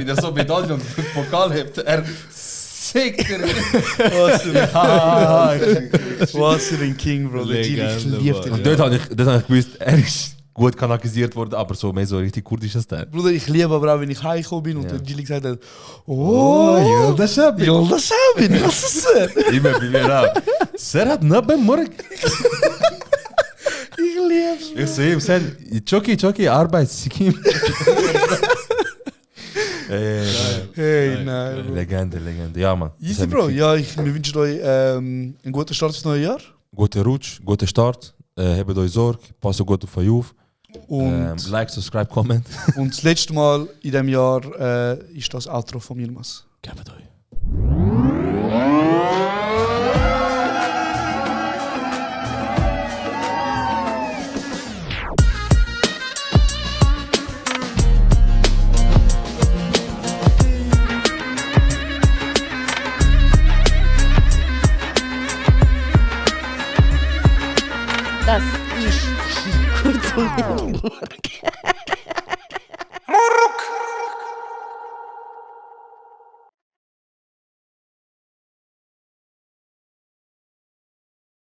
wie er so Medaille und den Pokal hebt. Er sick, der Was für ein King, Bro. Der Gili, ich Legende, liebe Mann. den. Und dort habe ich gewusst, er ist gut kanakisiert worden, aber so mehr so richtig kurdischer Style. Bruder, ich liebe aber auch, wenn ich heimgekommen bin und Ja. der Gili gesagt hat, oh, das habe das Sabin, was ist das? Immer bei mir auch. Sir hat noch beim Morgen. Ich lieb's. Ich sehe ihm, Sir, Choki, Arbeit, Sikim. Hey, nein, Bro. Legende. Ja, Mann. Das Easy, hat mich Bro. gefühlt. Ja, wir wünschen euch einen guten Start ins neue Jahr. Guten Rutsch, guten Start. Habt euch Sorge, passt gut auf euch auf. Und, Like, subscribe, comment. und das letzte Mal in diesem Jahr ist das Outro von Yilmaz. Gebt euch. Das ist kurz und bündig.